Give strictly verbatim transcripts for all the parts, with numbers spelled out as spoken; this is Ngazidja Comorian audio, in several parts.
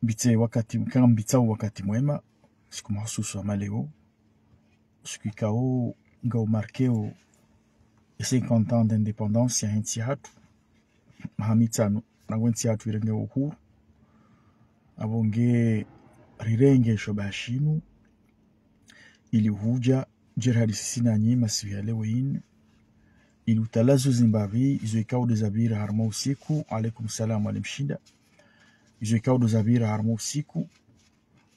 Mbitse wakati, kanga mbitsao wakati mwema, siku mahususu wa maleo, siku ikao ngao marqueo e cinquante ans d'indépendance ya hentsi hatru, maha mitsanu rangu entsi hatru irenge uhuru, apvo nge rirenge shoba shinu, ili hudja, djeri hadi sisi nanyi masihu ya leo inu, ili utalazo zimbapvi, izo ikao ndo zapvira harumwa usiku, alaikum salam, Ali Mshinda, izo ikao ndo zapvira harumwa usiku,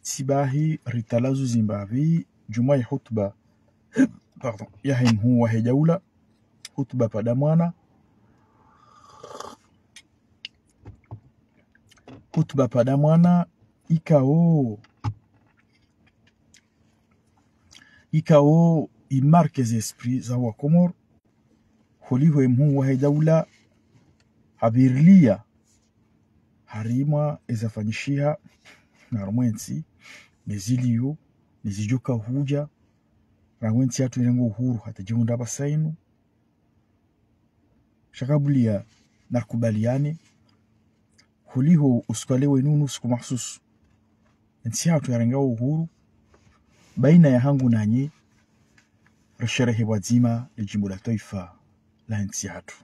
tsi bahi ritalazo zimbapvi, djumwa ya hutuba, pardon, yahe mhuu wahe daula, hutuba pvadzima mwana, hutuba pvadzima mwana, ikao, ikao imarque ze esprit za wa Komori, holiho e mhuu wahe daula, hapvirilia, harimwa eza fanyishiha, harumwa entsi, ne zilio, ne zidjoka hudja, rangu entsi hatru irenge uhuru hata djihundra pvasa inu. Sha kabla ya nakubaliane, holiho usiku wa leo inu usiku mahususu. Entsi hatru yarenge uhuru, baina ya hangu nanyi, risherehe pvadzima le djimbo la twaifa la entsi hatru.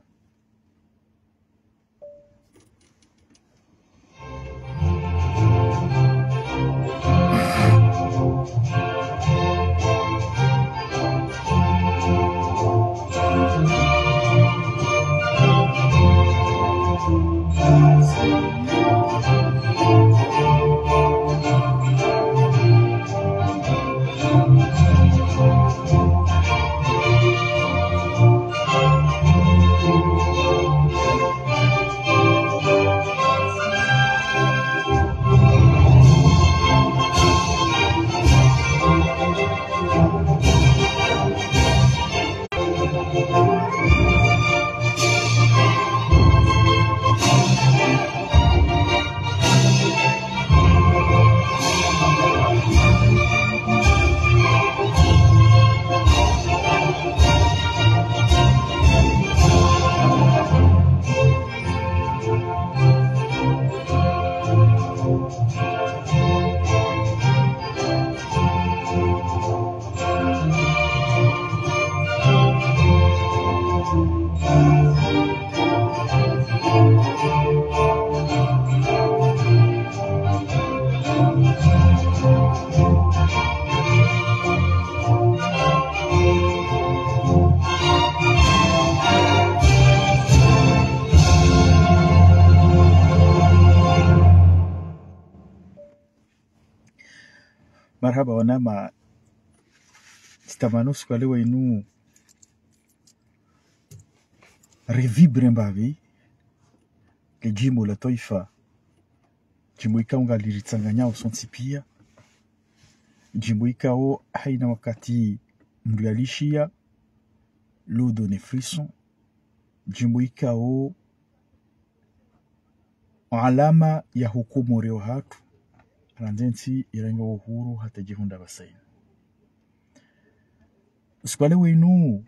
Marahaba wananya, tsitamani usiku wa leo inu rivibre mbapvi le djimbo la twaifa, djimbo ikao ngaliritsanganyao sontsi pia, djimbo ikao haina wakati mndru yalishiya, lo donne frisson, djimbo ikao alama ya ho Komori hatru, randzi entsi irenge uhuru hata djihundra pvasa inu. Usiku wa leo inu,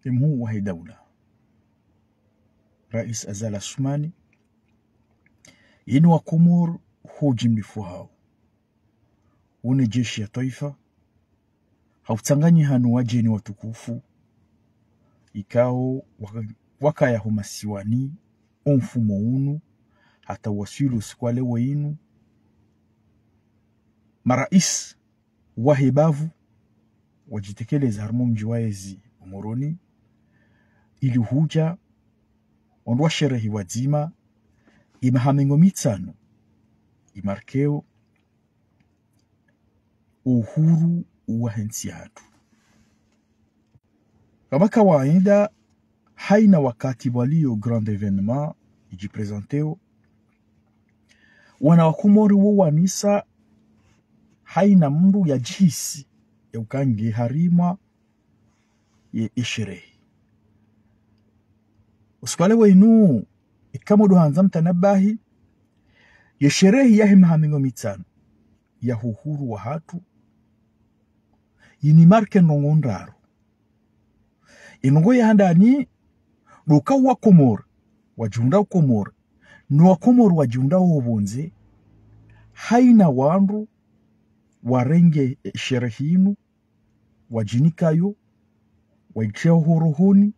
e mhuu wahe daula, Rais Azali Assoumani, yinu wa Komori hudjimbifu hao, wone jeshi ya twaifa, ha utsanganyiha no wadjeni watukufu, ikao waka-, wakaya ho masiwani, o mfumo unu, hata waswili usiku wa leo inu. Marais wahe bavu, wadjitekeleza harumwa mdji wa ezi o Moroni, ili hudja, wandru washerehi pvadzima, imaha mengo mitsanu, imarqueo uhuru wahe ntsi hatru. Kama kawaida, haina wakati pvwaliyo grand événement idjiprésenteo, wana wa Komori wo wanisa haina mndru yadjihisi ya uka nge harimwa ye, ye sherehi. Usiku wa leo inu, ikao ndo handza mtanabahi, ye sherehi yahe maha mengo mitsanu ya uhuru wahatru, yini marqué ndrongoo ndraru. Ye ndrongoo ya handani, ndo uka wa Komori, wadjihundra Komori, no Wakomori wadjihundrao ho pvondze, haina wandru warenge sherehi inu, wadjinikayo, waitria ho rohoni,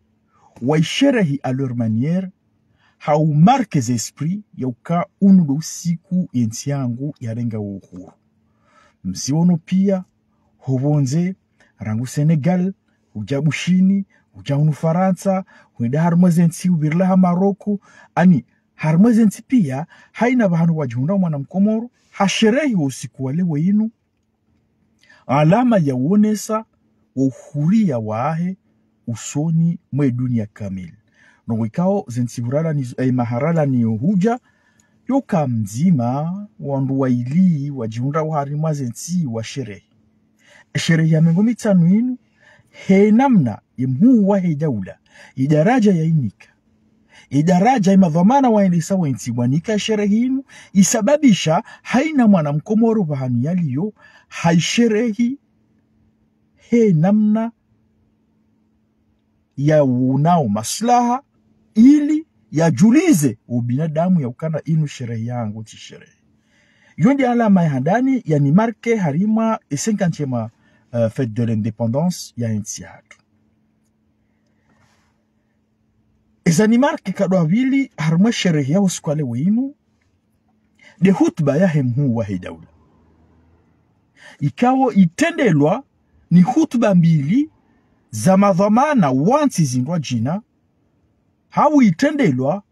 waisherehi à leur manière, ha u marquer ze esprits ya uka unu ndo usiku ye ntsi yangu yarenga wo uhuru. Msiwono pia, ho pvondze, rangu Sénégal, udja Bushini, udja hunu Farantsa, hwenda harimwa ze ntsi upvirila ha Maroko, ani harimwa ze ntsi pia, haina pvahanu wadjihundra mwana Mkomoro, hasherehi wo usiku wa leo inu, alama ya uonesa wo uhuria wahe usoni mwe dunia kamili. Ndrongoo ikao ze ntsi hurala ni, eh, maharala ni hudja, yoka mdzima, wandru waili, wadjihundra harimwa ze ntsi washerehi. Sherehi ya mengo mitsanu inu, he namna ye mhuu wahe daula, ye daraja yainika, ye daraja ye madhwamana waendesa wo ntsi wanika sherehi inu, isababisha haina mwana Mkomoro pvahanu yaliyo, haisherehi he namna ya unao maslaha, ili yadjulize ubinadamu ya ukana inu sherehi yangu tsi sherehi. Yo nde alama ya handani yani marquer harimwa e cinquantième, euh, fête de l'indépendance ya ntsi yahatru. Eza ni marquer nkado ya pvili harimwa sherehi ya usiku wa leo inu, nde hutuba yahe mhuu wahe daula. Ikao itrendelwa ni hutuba mbili za madhwamana wa ntsi zindrwadjina, hau itrendelwa,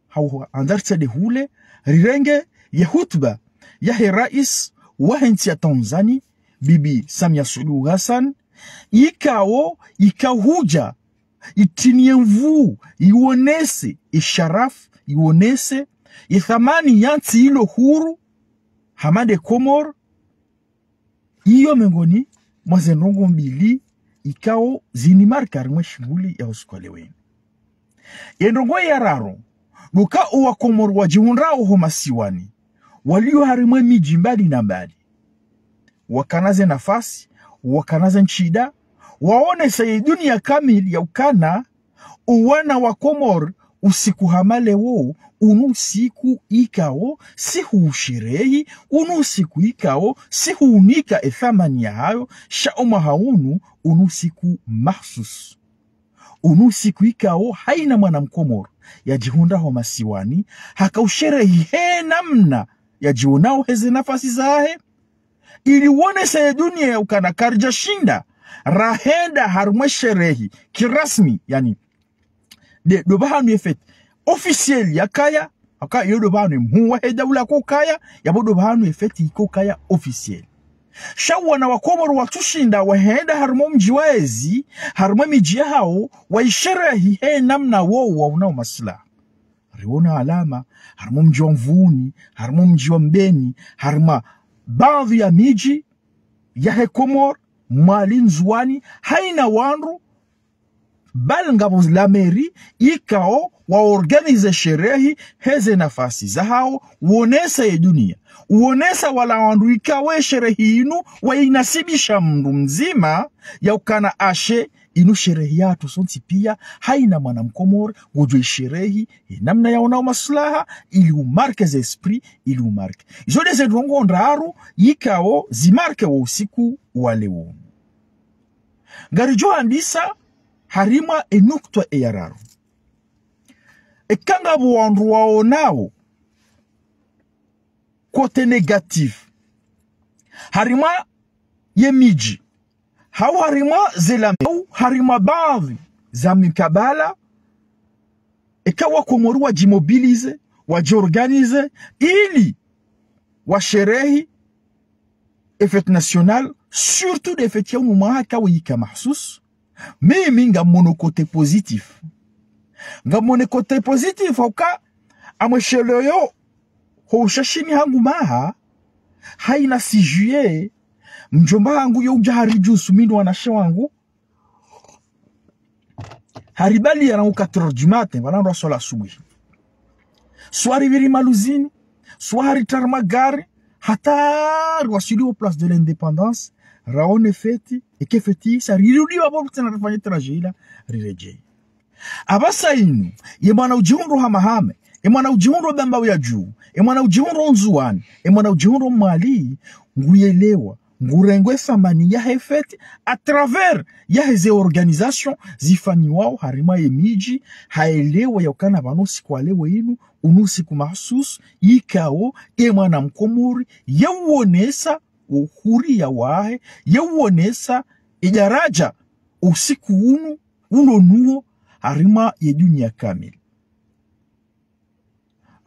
hau handza ritsahe hule, rirenge ye hutuba yahe rais wahe ntsi ya Tanzani, Bibi Samia Suluhu Hassan, ikao ikao hudja itriniye nvuu, ionese e sharafu, ionese e thamani ya ntsi ilo huru, hama nde Komori. Iyo mengoni mwa ze ndrongoo mbili ikao zini marquer harimwa e shuhuli ya usiku wa leo inu. Ye ndrongoo ya raru, ndo uka o Wakomori wadjihundrao ho masiwani, walio harimwa e midji mbali na mbali, wakana ze nafasi, wakana ze ntsida, waonesa ye dunia kamili ya ukana o wana wa Komori usiku hama leo, unu usiku ikao si huusherehi, unu usiku ikao si huunika e thamani yahayo, sha o mwaha unu, unu usiku mahsusu. Unu usiku ikao haina mwana Mkomori yadjihundra ho masiwani, haka usherehi he namna yadjionao heze nafasi zahe, ili uonesa ye dunia ya ukana karidjashinda rahenda harimwa e sherehi kirasmi, yani, nde, ndo pvahanu ye fête officielle yakaya, aka iyo ndo pvahanu ye mhuu wahe daula yakokaya, yapvo ndo pvahanu ye fête ikokaya officielle. Sha o wana wa Komori watsushinda wahenda harimwa o mdji wa ezi, harimwa e midji yahao, waisherehi he namna wowo waonao maslaha. Riona alama, harimwa o mdji wa Mvuni, harimwa o mdji wa Mbeni, harimwa baadhwi ya midji yahe Komori, Mwali, Ndzuwani, haina wandru, bal ngapvo la mairie, ikao waorganize sherehi heze nafasi zahao, uonesa ye dunia, uonesa wala wandru ikao e sherehi inu wainasibisha mndru mdzima, ya ukana ashe, inu sherehi yahatru sontsi pia, haina mwana Mkomori ngudjo isherehi he namna yaonao maslaha, ili umarquer ze esprits, ili umarquer. Izo nde ze ndrongoo ndraru ikao zimarquer wo usiku wa leo. Ngaridjo handisa harimwa e nukta e ya raru. Eka ngapvo wandru waonao côté négatif harimwa ye midji, hau harimwa ze la, hau harimwa baadhwi za mikabala, eka Wakomori wadjimobilize, wadjiorganize, ili washerehi e fête nationale, surtout nde fête ya unu mwaha ikao yika mahsusu. Mimi ngamono côté positif. Ngamono côté positif, hauka amwesheleo ho ushashini hangu maha, haina six juillet, mdjomba hangu yo udja haridjusu mi no wanashe wangu, haribaliya rangu quatre heures du matin, pvala ndo swala asubuhi. Swa ripviri Maluzini, swa haritra magari, hata riwaswili o Place de l'Indépendance, raone fête, eka fête isa, rirudi wapvo tsena rifanye trajet ila, riredjei. Apvasa inu, ye mwana udjihundru hama hame, E mwana udjihundro Bambao ya Dju, e mwana udjihundro Ndzuwani, e mwana udjihundro Mwali, nguyelewa, ngurengwe thamani yahe fête à travers yaheze organisation zifanyiwao harimwa ye midji, haelewa yaukana pvanu usiku wa leo inu, unu usiku mahsusu, ikao, e mwana mkomori, yeuonesa uhuria wahe, yeuonesa idaraja usiku unu ulonuo harimwa ye dunia kamili.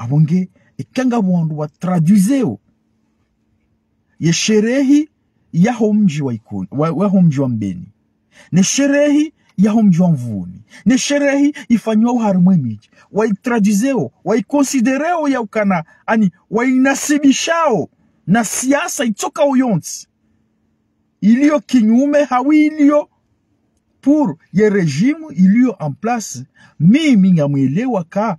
Apvo nge, eka ngapvo wandru watraduiseo ye sherehi yaho mdji wa Ikoni, wa, waho mdji wa Mbeni, ne sherehi yaho mdji wa Mvuni, ne sherehi ifanyiwao harimwa ye midji, waitraduiseo, waiconsidereo yaukana, ani, wainasibishao na siasa itsokao yontsi ilio kinyume hau ilio pour ye régime ilio en place. Mimi ngamwelewa ka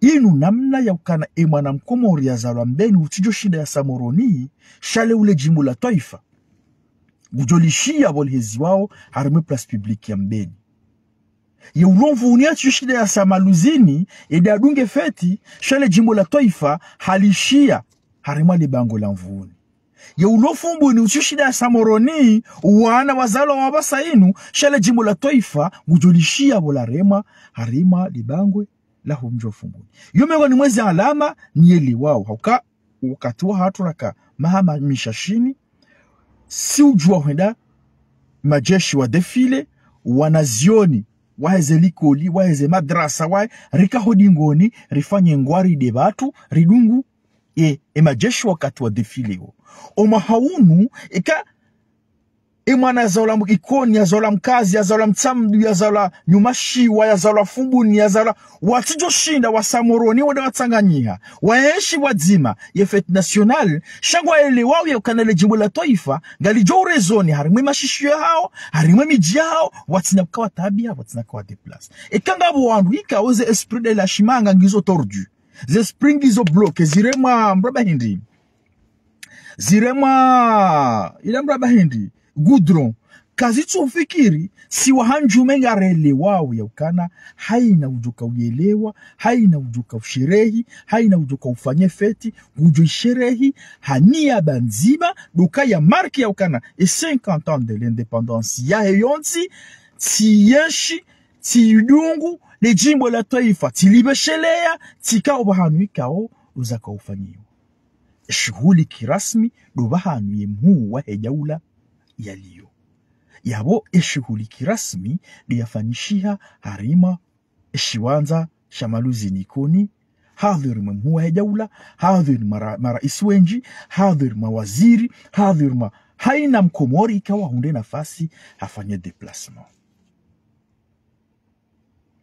inu namna yaukana e mwana mkomori yazalwa Mbeni utsidjoshinda yasa Moroni, sha le ule djimbo la twaifa ngudjolishiya pvo liheziwao harimwa ye place publique ya Mbeni. Ye ulo Mvuni yatsidjoshinda yasa Maluzini, ende yadunge fête, sha le djimbo la twaifa halishiya harimwa le bangwe la Mvuni. Ye ulo Fumbuni utsidjoshinda yasa Moroni, wana wazalwa wapvasa inu, sha le djimbo la twaifa ngudjolishiya pvo laremwa harimwa le bangwe laho mdji wa Fumbuni. Yo mengoni mweze alama niyelewao, hauka wakati wahatru raka maha ma mishashini, si udjua hwenda majeshi wa défilé, wanazioni, waheze likoli, waheze madrasa, wahe, rika ho dingoni, rifanye ngwari nde pvatru, ridungu, e, e majeshi wakati wa défilé wo. O mwaha unu, eka, e mwana yazalwa mu Ikoni, yazalwa Mkazi, yazalwa Mtsamdu, yazalwa Nyumashiwa, yazalwa Fumbuni, yazalwa, watsidjoshinda wasa Moroni wende watsanganyiha, waenshi pvwadzima ye fête nationale, sha ngwaelewao yaukana le djimbo la twaifa ngalidjo urezoni harimwa ye mashishiyo yahao, harimwa ye midji yahao, watsina kuka watabiha, watsina kuka wadéplacé. Eka ngapvo wandru ikao ze esprit de la shimanga ngizo tordu, ze esprit ngizo bloqué, ziremwa mraba hindri, ziremwa ila mraba hindri, goudron, kazitsu fikiri, si wahandjume ngarelewao yaukana, haina udjoka uyelewa, haina udjoka usherehi, haina udjoka ufanye fête, ngudjo isherehi ha niya ndzima, ndo uka ya marqué yaukana, e cinquante ans de l'indépendance yahe yontsi, tsiyenshi, tsidungu, le djimbo la twaifa tsilipvesheleya, tsika opvahanu ikao uzaka ufanyiwa. Eshuhuli kirasmi ndo pvahanu ye mhuu wahe daula yaliyo. Yapvo eshuhuli kirasmi ndo yafanyishiha harimwa eshiwandza sha Maluzini Ikoni, hadhwiri mwe mhuu wahe daula, hadhwiri mara-, maraisi wendji, hadhwiri mawaziri, hadhwiri ma-, haina mkomori ikao wahundre nafasi hafanye déplacement.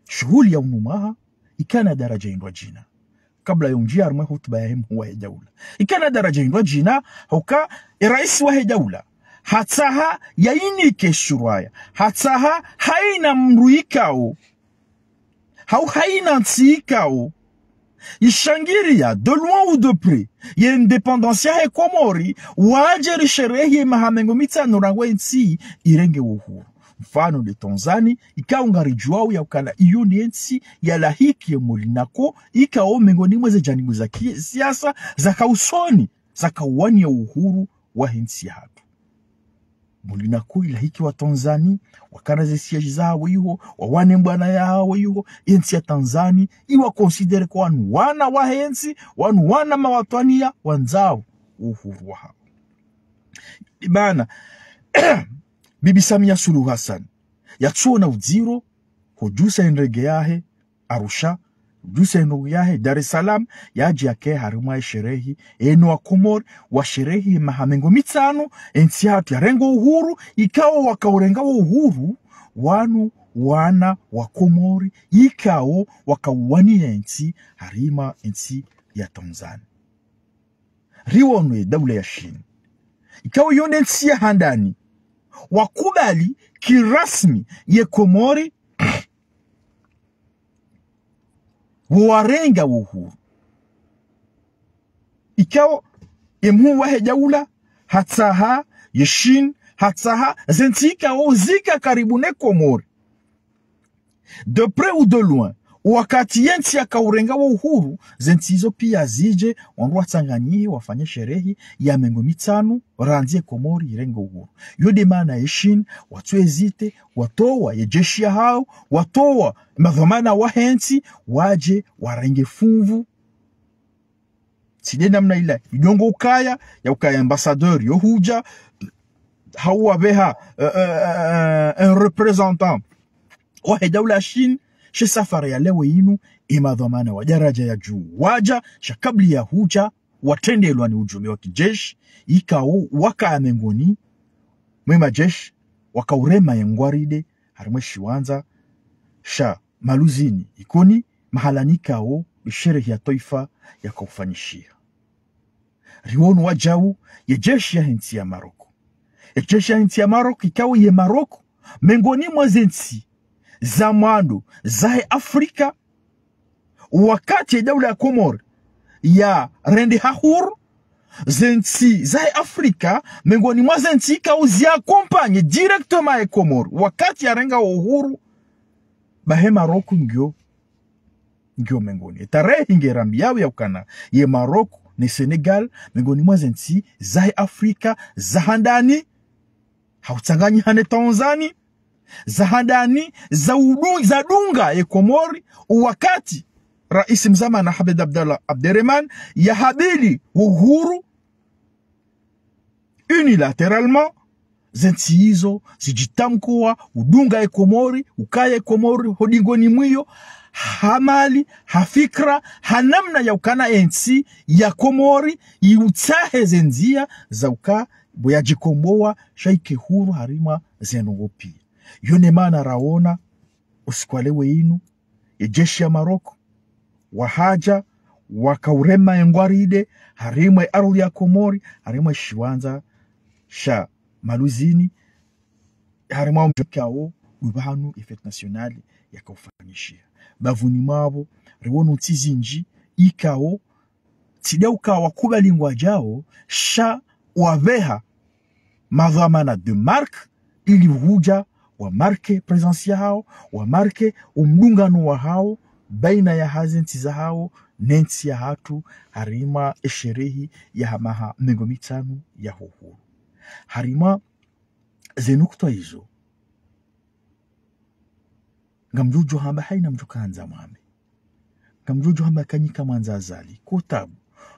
Shuhuli ya unu mwaha, ikana daraja indwa djina. Kabla yo ndjia harimwa hutuba yahe mhuu wahe daula. Ikana daraja indwa djina, hauka e raisi wahe daula, hatsaha yainike shurwaya, hatsaha haina mndru ikao, hau haina ntsi ikao, ishangiriya, de loin ou de près, ye indépendance yahe Komori, wadje risherehi maha mengo mitsanu rangu entsi irenge uhuru. Mfano nde Tanzanie, ikao ngaridjuao yaukana iyo nde ntsi yalahiki ye Molinako, ikao mengoni mweze janibu za ki-, siasa, zaka usoni, zaka uwaniya uhuru wahe ntsi yahatru. Molinako ilahiki wa Tanzanie, wakana ze siège zahawo iho, wawane mbwana yahawo iho, ye ntsi ya Tanzanie, iwa considéré ko wanu wana wahe ntsi, wanu wana mawatwaniya, wandzao uhuru wahawo. Ibana, Bibi Samia Suluhu Hassan, yatsuona udziro, hodjusa ye ndege yahe, Arusha, djuse ndrongoo yahe Dar es Salaam, yadje yake harimwa ye sherehi, eno wa Komori, washerehi maha mengo mitsanu, entsi yahatru yarenga uhuru, ikao wakaurenga wo uhuru, wanu wana wa Komori, ikao wakauwaniya entsi harimwa entsi ya Tanzania. Riwono ye daula ya Shini. Ikao yo nde ntsi ya handani. Wakubali kirasmi ye Komori wo warenga wo uhuru. Ikao ye mhuu wahe daula hatsaha, ye Shini hatsaha, ze ntsi ikao zika karibu ne Komori, de près ou de loin, Wakati yentsi yakaurenga wo uhuru, zentsi izo pia zidje, wandru watsanganyihe, wafanye sherehi ya mengo mitsanu, randzi ye Komori irenge uhuru. Yo nde maana ye Chine, watsuhésité, watowa ye jeshi yahao, watowa madhwamana wahe ntsi, wadje, warenge funvu. Tsi nde namna ila, idjo ngo ukaya, ya ukaya ambassadeur yo hudja, hau wapveha, euh, euh, euh, un représentant wahe daula ya Chine, she safari ya leo inu, ye madhwamana wa daraja ya juu wadja, sha kabla ya hudja, watrendelwa ni ujumbe wa kijeshi, ikao wakaya mengoni mwe majeshi, wakaurema ye ngwaride, harimwa ye shiwandza sha Maluzini, Ikoni, mahala nikao ye sherehi ya twaifa yakaufanyishiha. Riwono wadjau ye jeshi yahe ntsi ya Maroko. Ye jeshi yahe ntsi ya Maroko, ikao ye Maroko, mengoni mwa zentsi za mwando zahe Afrika, wakati ye daula ya Komori yarendeha huru, zentsi zahe Afrika, mengoni mwa zentsi ikao zi accompagner directement ye Komori, wakati yarenga wo uhuru, bahi Maroko ngiyo, ngiyo mengoni. Ye tarehi nge rambiyao ya ukana, ye Maroko ne Sénégal, mengoni mwa zentsi zahe Afrika, za handani, hautsanganyiha ne Tanzanie, za handani, za udu-, zadunga ye Komori, wakati Raisi mzamani Ahmed Abdallah Abderemane yahabili wo uhuru unilatéralement, zentsi izo zidjitamkowa udunga ye Komori, ukaya ye Komori ho dingoni mwiyo, ha mali, ha fikra, ha namna ya ukana yentsi ya Komori, iutsahe ze ndzia za uka bo yadjikombowa, sha ike huru harimwa ze ndrongoo pia. Yo nde maana rawona, usiku wa leo inu, ye jeshi ya Maroko, wahadja, wakaurema ye ngwaride, harimwa ye ardhwi ya Komori, harimwa ye shiwandza sha Maluzini, harimwa mdji ikao, ndo pvahanu ye fête nationale yakaufanyishiha. Bapvuni mwapvo, riwono ntsi zindji, ikao, tsi nde uka wakubali ngwadjao, sha wapveha madhwamana de marque, ili hudja wa marquer présence yahao, wa marquer umdungano wahao, baina yahaze ntsi zahao, ne ntsi yahatru, harimwa ye sherehi ya hamaha mengo mitsanu ya uhuru. Harimwa ze nukutwa izo, ngamdjudjuwa hamba haina mdjo kandza mwambe. Ngamdjudjuwa hamba kanyi kamwandza Azali, ko tabu.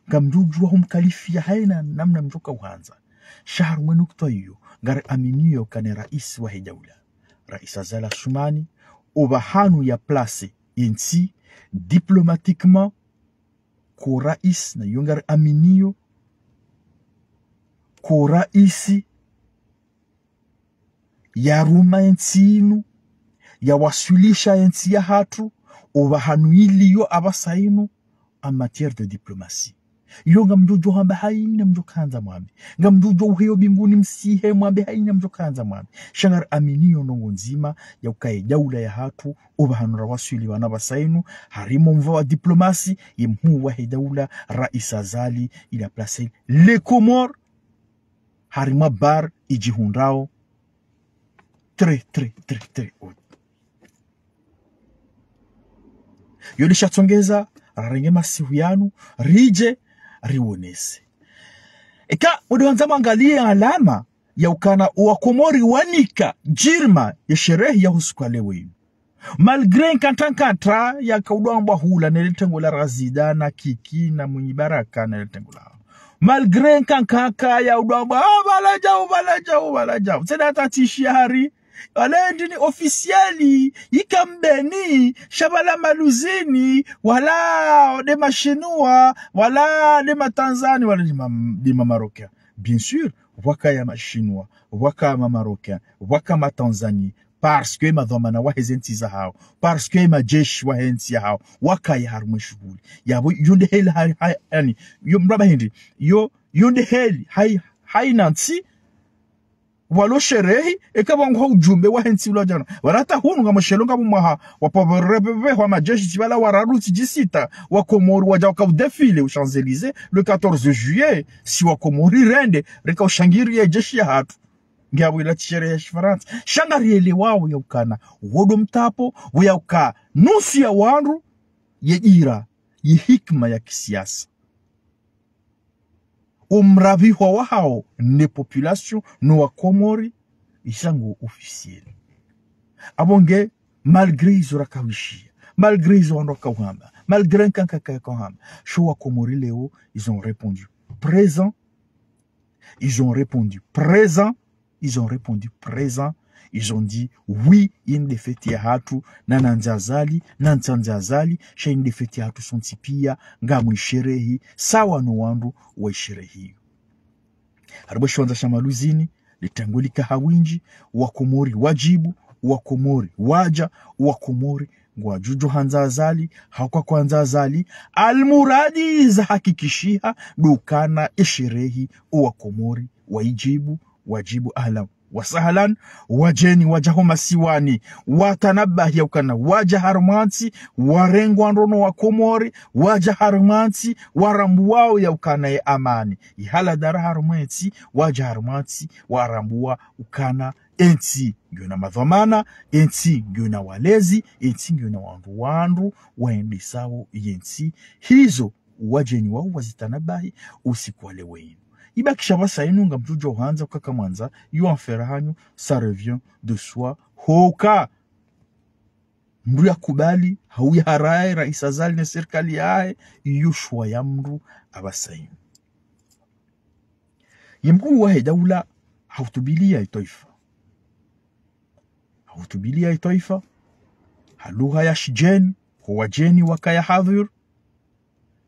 Ngamdjudjuwa humkalifiya haina namna mdjo kauhandza. Sha harumwa ye nukutwa iyo, ngari aminio ukana ye raisi wahe daula, Raisi Azali Assoumani, opvahanu ya placer yentsi diplomatiquement, ko raisi, na iyo ngari aminio, ko raisi yaruma yentsi inu, yawaswilisha yentsi yahatru, opvahanu iliyo apvasa inu, en matière de diplomatie. Iyo ngamdjudjuwa hamba haina mdjo kandza mwambe. Ngamdjudjuwa uheyo binguni msihe mwambe haina mdjo kandza mwambe. Sha ngari aminio ndrongoo ndzima ya ukaya ye daula yahatru, opvahanu rawaswili pvanu apvasa inu, harimwa mva wa diplomatie, ye mhuu wahe daula, Raisi Azali, il a placé les Comores harimwa bar idjihundrao très, très, très, très haut. Yo lishatsongeza, rarenge masihu yanu, ridje, riwonese. Eka, ode wandza mwangaliye alama ya ukana owa Komori wanika djirma ye sherehi ya usiku wa leo inu. Malgré nkantsa nkantsa yaka udjwambwa hula nele tengo la Razida na Kiki na Mwinyi Baraka nele tengo la. Malgré nkankaka ya udjwambwa, ah, pvala djau, pvala djau, pvala djau. Tsena hata tsi shihari. Wala ndini officiel, ika Mbeni, sha pvala Maluzini, wala nde Mashinwa, wala nde Matanzani, wala nde ma-, nde Mamarocain. Bien sûr, pvwakaya Mashinwa, pvwakaya Mamarocain, pvwakaya Matanzani, parce que madhwamana waheze ntsi zahao, parce que majeshi wahe ntsi yahao, wakaya harumwa ye shughuli. Yapvo, yo nde heli hai, hai, yaani, yo mraba hindri, yo, yo nde heli hai, haina ntsi, walo sherehi, eka pvwangu ha ujumbe wahe ntsi ula djana. Pvanu hata hunu ngamshelo ngapvo mwaha, wapvo pvo repvepvehwa majeshi tsi pvala wararu tsi djisita, wa Komori wadja waka udéfilé aux Champs-Élysées, le quatorze juillet, si wa Komori rende, reka ushangiriya ye jeshi yahatru. Nge apvo ila tsi sherehe ya shifarantsa. Sha ngarielewao yaukana, wo ndo mtsapo, wo yauka nusu ya wandru, ye dira, ye hikima ya kisiasa. Umrapvihwa wahao ne population no wa Komori, isha ngo officiel. Apvo nge, malgré izo rakawishia, malgré izo wandru wakauhamba, malgré nkanka kayakauhamba, sho wa Komori leo, ils ont répondu présent, ils ont répondu présent, ils ont répondu présent, ils ont dit oui, inu nde fête ya hatru, na nandzi Azali, na ntsandzi Azali, sha inu nde fête ya hatru sontsi pia, ngamwisherehi, sawa no wandru waisherehi. Harumwa shiwandza sha Maluzini, litangwe lika ha windji, wa Komori wajibu, wa Komori waja, wa Komori ngwajujo handza Azali, hauka kwandza Azali, almuradi iza hakikishiha, ndo ukana esherehi, o wa Komori waijibu, wajibu ahlan wa sahlan, wajeni waja ho masiwani, watanabahi yaukana waja harumwa ntsi, warengwa ndro no wa Komori, waja harumwa ntsi, warambuwao yaukana ye amani ihaladara harumwa entsi, waja harumwa ntsi, warambua ukana entsi ngiyo na madhwamana, entsi ngiyo na walezi, entsi ngiyo na wandru, wandru waendesao yentsi. Hizo wajeni wao wazitanabahi usiku wa leo inu. Ibakisha pvasa inu ngamdjujo handza ukaka mwandza, yo affaire hanyu, ça revient de soi, hoka mndru yakubali, hau yaharaye, Raisi Azali ne sirikali yahe, iyo shuwa ya mndru apvasa inu. Ye mkuu wahe daula hahutubilia itwaifa. Hahutubilia itwaifa, ha lugha ya shijeni, ho wajeni wakaya hadhir,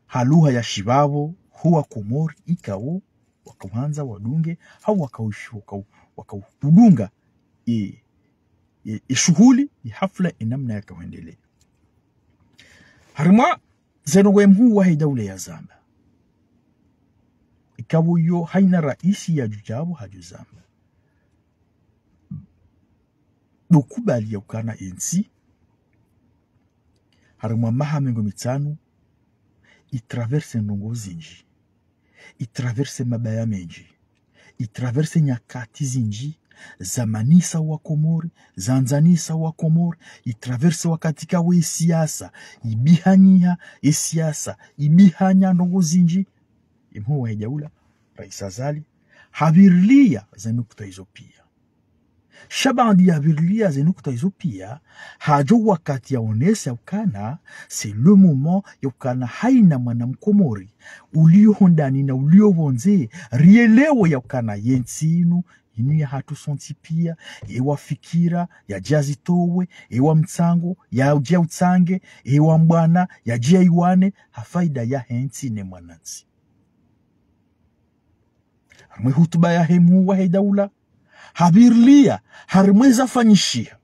ha lugha ya shivavo, ho wa Komori ikao wakauhandza wadunge, hau wakaushi-, wakau-, wakaudunga e, e, e shuhuli, e hafla, e namna yakauhendelea. Harumwa zeno ngwe mhuu wahe daula yazamba, ikao iyo haina raisi yajujapvo hajuzamba, ndo ukubali yaukana entsi, harumwa maha mengo mitsanu, itraverse ndrongoo zinji, itraverse mabaya menji, itraverse nyakati zinji, zamanisa wa Komori, zandzanisa wa Komori, itraverse wakati kawe siasa, ibihanyiha, e siasa, ibihanya ndrongoo zinji. Ye mhuu wahe daula, Raisi Azali, hapvirilia ze nukta izo pia. Sha baanda yapvirilia ze nukta izo pia, hajo wakati yaonesa yaukana, c'est le moment yaukana haina mwana mkomori, ulio hondani na ulio pvondze, rielewe yaukana yentsi inu, inu ya hatru sontsi pia, ewa fikira, yaje yazitowe, ewa mtsango, yaje yautsange, ewa mbwana, yaje yaiwane, ha faida yahe ntsi ne mwanantsi. Harumwa e hutuba yahe mhuu wahe daula, hapvirilia harumwa ezafanyishiha,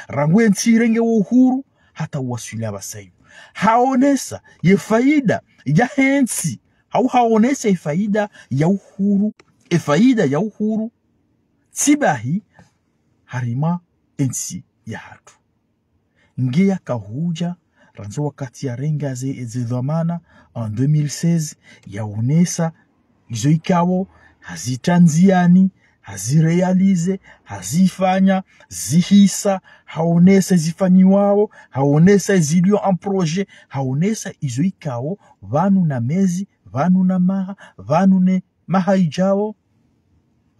rangu entsi irenge wo uhuru, hata uwaswili apvasa inu. Haonesa ye faida yahe ntsi, hau haonesa e faida ya uhuru, e faida ya uhuru, tsi bahi harumwa entsi ya hatru. Nge yakahuja, randzi wakati yarenga ze, ze dhwamana, en deux mille seize, yaonesa izo ikao, hazitria ndziani, haziréalisé, hazifanya, zihisa, haonesa zifanyiwao, haonesa zilio en projet, haonesa izo ikao, pvanu na mezi, pvanu na maha, pvanu ne maha ijao,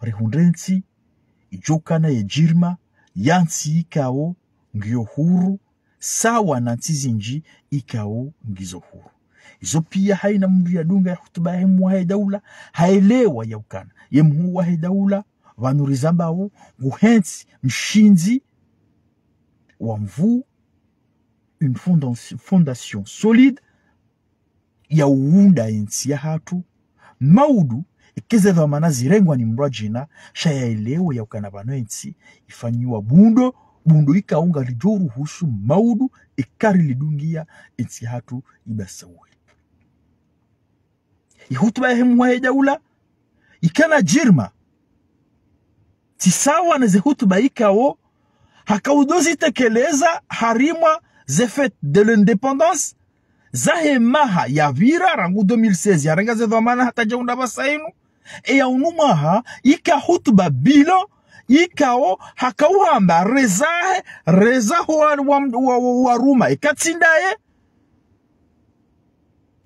rihundre ntsi, ijo ukana ye jirma ya ntsi ikao ngiyo huru, sawa na ntsi zinji ikao ngizo huru. Izo pia haina mndru yadunga ye hutuba yahe mhuu wahe daula, haelewa yaukana ye mhuu wahe daula, pvanu rizambao, nguhentsi mshindzi wa nvuu, une fonda-, fondation solide, ya uunda entsi ya hatru, maudu, eka ze dhwamana zirengwa ni mndru wa jina, sha yaelewe yaukana pvanu entsi ifanyiwa bundo, bundo ikao ngalijo uruhusu maudu, eka rilidungia entsi ya hatru ibasauwe. Ye hutuba yahe mhuu wahe daula, ikana jirma, tsi sawa na ze hutuba ikao, hakaudo zitekeleza harumwa ze fête de l'indépendance, zahe maha yapvira rangu deux mille seize, yarenga ze dhwamana hata jaunda apvasa inu, e ya unu mwaha, ika hutuba bilan, ikao hakauhamba rezahe, rezaho wa, wa, wa, wa, waruma, eka tsi ndaye,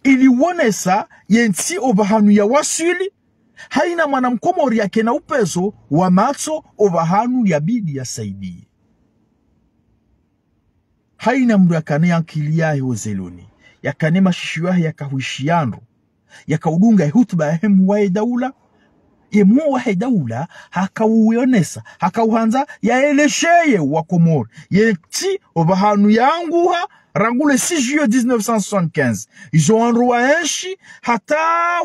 ili wonesa yentsi opvahanu yawaswili, haina mwana mkomori yakena upezo wa matso opvahanu yabidi yasaidiye. Haina mndru yakane yankili yahe ozeloni, yakane mashishiyo yahe yakahwishiya ndro, yakaudunga ehutuba yahe mhuu wahe daula, ye mhuu wahe daula hakauonesa, hakauhandza yaelesheye wa Komori yentsi opvahanu yanguha, rangu le six juillet dix-neuf cent soixante-quinze. Izo wandru waenshi, hata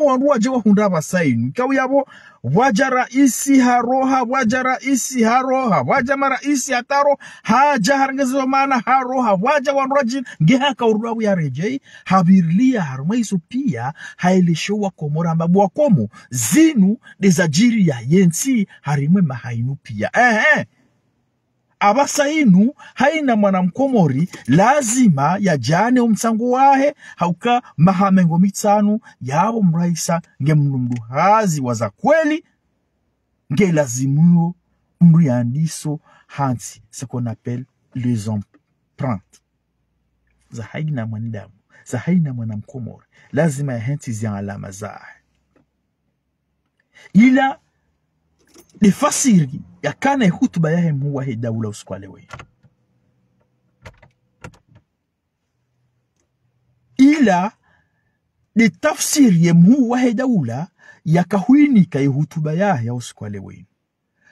wandru waje wahundra pvasa inu. Ikao yapvo, pvwaja raisi haroha, pvwaja raisi haroha, pvwaja maraisi hata roha, haja harenge zizo mana haroha, pvwaja wandru wajina, nge hakaurudi yapvo yaredjei, hapvirilia harumwa izo pia, haeleshe wa Komori amba bo wa Komori, zinu ndeza jiriya yentsi harimwa emaha inu pia. Ehe. Apvasa inu, haina mwana mkomori, lazima yajane omtsango wahe, hauka maha mengo mitsanu, yapvo mraisi, nge mndru mndru hazi wa za kweli, nge lazimuo mndru yandiso hantsi, ce qu'on appelle les empreintes. Za haina mwanadamu, za haina mwana mkomori, lazima yahentsi zi alama zahe. Ila nde fasiri yakana ehutuba yahe mhuu wahe daula usiku wa leo inu. Ila nde tafsiri ye mhuu wahe daula yakahwinika yehutuba yahe ya usiku wa leo inu.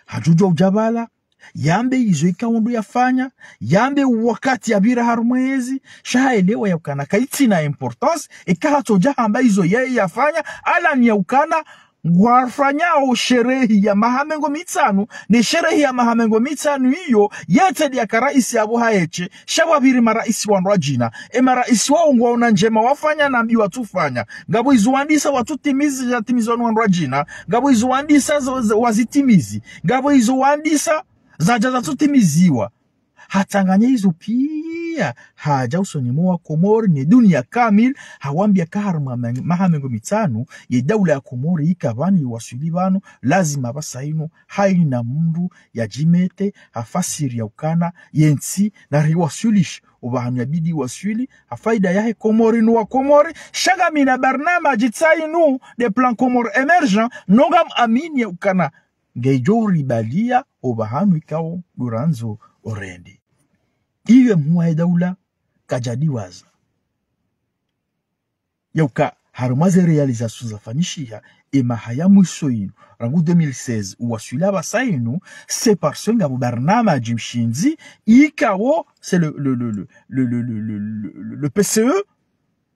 Hajujua uja pvala, yambe izo ikao ndo yafanya, yambe wakati yapvira harumwa ezi, sha haelewa yaukana kaitsina importance, eka hatsoja hamba izo yeye yafanya, alani yaukana ngwafanyao sherehi ya maha mengo mitsanu, ne sherehi ya maha mengo mitsanu iyo, yetse ndiya ka raisi yapvo haeshe, sha pvwapviri maraisi wandru wajina, emaraisi wao ngwaona ndjema wafanya na mbi watsufanya, ngapvo izo wandisa watsutimizi, zatimiziwa ni wandru wajina, ngapvo izo wandisa zo, zo, wazitimizi, ngapvo izo wandisa zaja zatsutimiziwa. Hatsanganya izo pia, haja usoni mwa wa Komori ne dunia kamili, hawambia ka harumwa ma-, maha mengo mitsanu, ye daula ya Komori ika pvanu, iwaswili pvanu, lazima pvasa inu, haina mndru yajimete, hafasiri yaukana, yentsi, nariwaswilishe opvahanu yabidi iwaswili, ha faida yahe Komori no wa Komori, sha ngamina barnamaji tsayinu, nde plan Comores émergent, no ngamamini yaukana, ngedjo ribalia opvahanu ikao ndo randzo orende. Iye mhuu wahe daula kajadiwaza yauka harumwa ze réalisations zafanyishiha, emaha ya mwiso inu, rangu deux mille seize, uwaswili apvasa inu, c'est parce que ngapvo barnamaji mshindzi, ikao, c'est le, le, le P C E,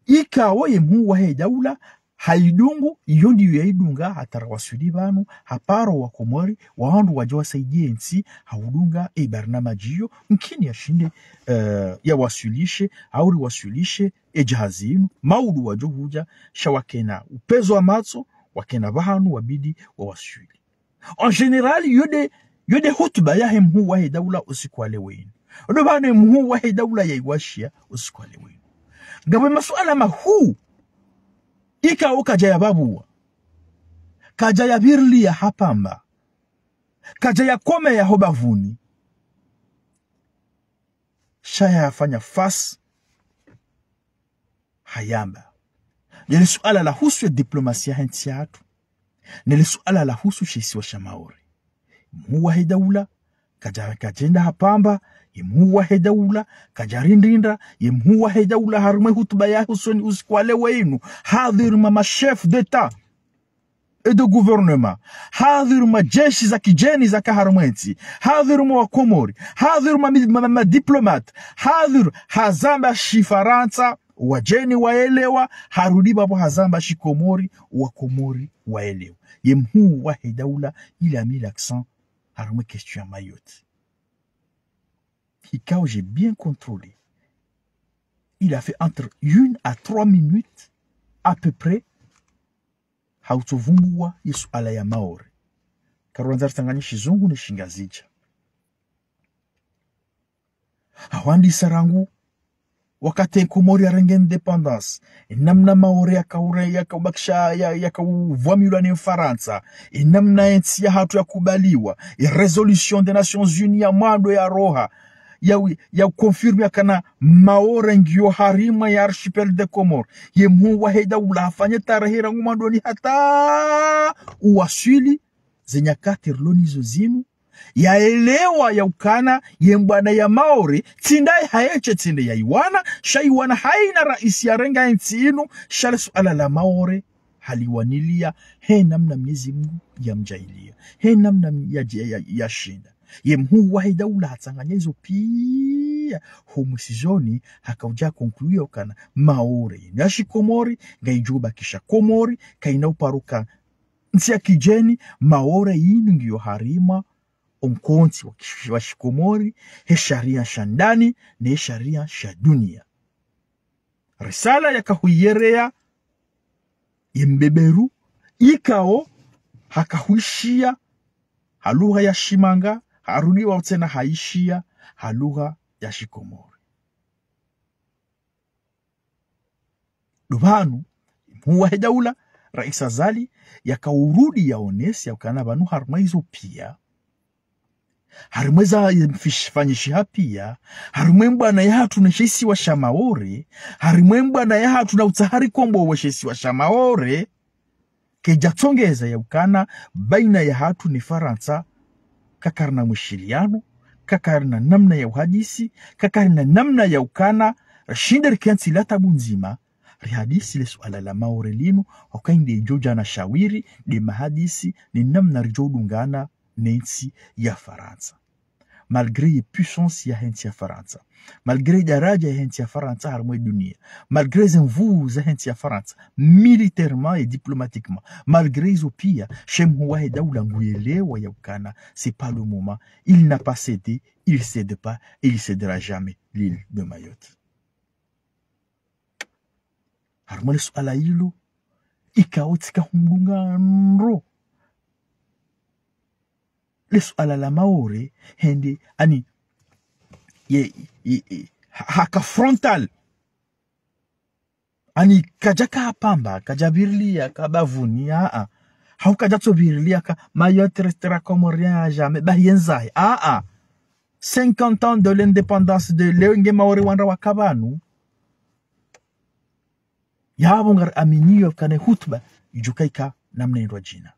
ikao ye mhuu wahe daula, haidungu, iyo ndiyo yaidunga, hata rawaswili pvanu, haparo wa Komori, wandru waje wasaidie ntsi, haudunga, e barnamaji iyo, mkini yashinde, eh, yawaswilishe, hauri waswilishe, e jahazi inu, maudu wajo huja, sha wakena upezo wa matso, wakena pvahanu wabidi wawaswili. En général, yo nde, yo nde hutuba yahe mhuu wahe daula usiku wa leo inu. Ndo pvanu mhuu wahe daula yaiwashia usiku wa leo inu. Ngapvo masuala mahuu, ikao kaja yapvapvua. Kaja yapvirilia hapvamba. Kaja yakomeya ho bapvuni. Sha yafanya face hayamba. Nele suala lahusu ye diplomasia yahe ntsi yahatru. Nele suala lahusu she isiwa sha Maore. Mhuu wahe daula, kaja, kajenda hapvamba, ye mhuu wahe daula, kajarindrindra, ye mhuu wahe daula harumwa ye hutuba yahe usoni usiku wa leo inu, hadhwirima ma chefs d'État et de gouvernement, hadhwirima jeshi za kijeni zaka harumwa entsi, hadhwirima wa Komori, hadhwirima mi-, ma, ma, ma diplomates, hadhwiri hazamba shifarantsa, wajeni waelewa, harudi pvapvo hazamba shikomori, wakomori waelewa. Ye mhuu wahe daula, il a mis l'accent harumwa ye question ya Mayotte. Ikao j'ai bien contrôlé. Il a fait entre une à trois minutes, à peu près, hautsovumbua ye suala ya Maore. Karwandza ritsanganye shizungu ne shingazidja. Hawandisa rangu wakati Komori yarenge indépendance, enamna Maore yakaure-, yakaubakisha, ya-, yakauvamilwa ne Farantsa, enamna entsi yahatru yakubaliwa, e résolution des Nations Unies ya mwando yaroha, ya wi-, ya confirmer kana Maore ngiyo harimwa ye archipel de Comores. Ye mhuu wahe daula hafanye tarehi rangu mwandoni hata uwaswili ze nyakati rilo nizo zinu, yaelewa yaukana ye mbwana ya Maore, tsi ndaye haeshe tsi nde yaiwana, sha iwana haina raisi yarenga entsi inu, sha le suala la Maore haliwanilia, he namna Mwenyezi Mungu yamjaaliya, he namna ya, ya, ya, yashinda. Ye mhuu wahe daula hatsanganya izo pia, ho mwisoni hakauja conclure ukana Maore inu ya shikomori, ngaijo bakisha Komori, kaina uparo uka ntsi ya kijeni, Maore inu ngiyo harimwa o nkontsi wa kish-, wa shikomori, he sharia sha ndani, ne sharia sha dunia. Risala yakahuyereya ye mbeberu, ikao hakahuishiya ha lugha ya shimanga, harudiwa tsena haishiya ha lugha ya shikomori. Ndo pvanu, mhuu wahe daula, Raisi Azali, yakaurudi yaonese yaukana pvanu harimwa izo pia, harimwa eza mfish-, fanyishiha pia, harimwa e mbwana yahatru ne she isiwa sha Maore, harimwa e mbwana yahatru na utsaha rikombowe she isiwa sha Maore, keja tsongeza yaukana baina yahatru ne Farantsa, kakarina mwishiliano, kakarina namna ya uhadisi, kakarina namna yaukana rishinde rikentsi la tabu ndzima, rihadisi le suala la Maore linu, wakainde ijo jana shawiri, nde mahadisi, ni namna rijo udungana ne ntsi ya Farantsa. Malgré ye puissance yahe ntsi ya Farantsa, malgré daraja yahe ntsi ya Farantsa harimwa e dunia, malgré ze nvuu zahe ntsi ya Farantsa, militairement et diplomatiquement, malgré izo pia, she mhuu wahe daula nguelewa yaukana, c'est pas le moment, il n'a pas cédé, il cède pas, et il cédera jamais l'île de Mayotte. Harimwa le suala lilo, ikao tsika humdunga ndro le suala la Maore, hende, ani, ye, ye, ye, ha-, haka frontal. Ani, kaja ka pvamba, kaja pvirilia ka bavuni, a, a. Hau kaja tso pvirilia ka Mayotte restera comorienne à jamais, bahi yendzahe, a, a. Cinquante ans de l'indépendance de leo nge Maore wandra waka pvanu. Yapvo ngari aminiyo kana hutuba, ijo kaika namna indrwa jina.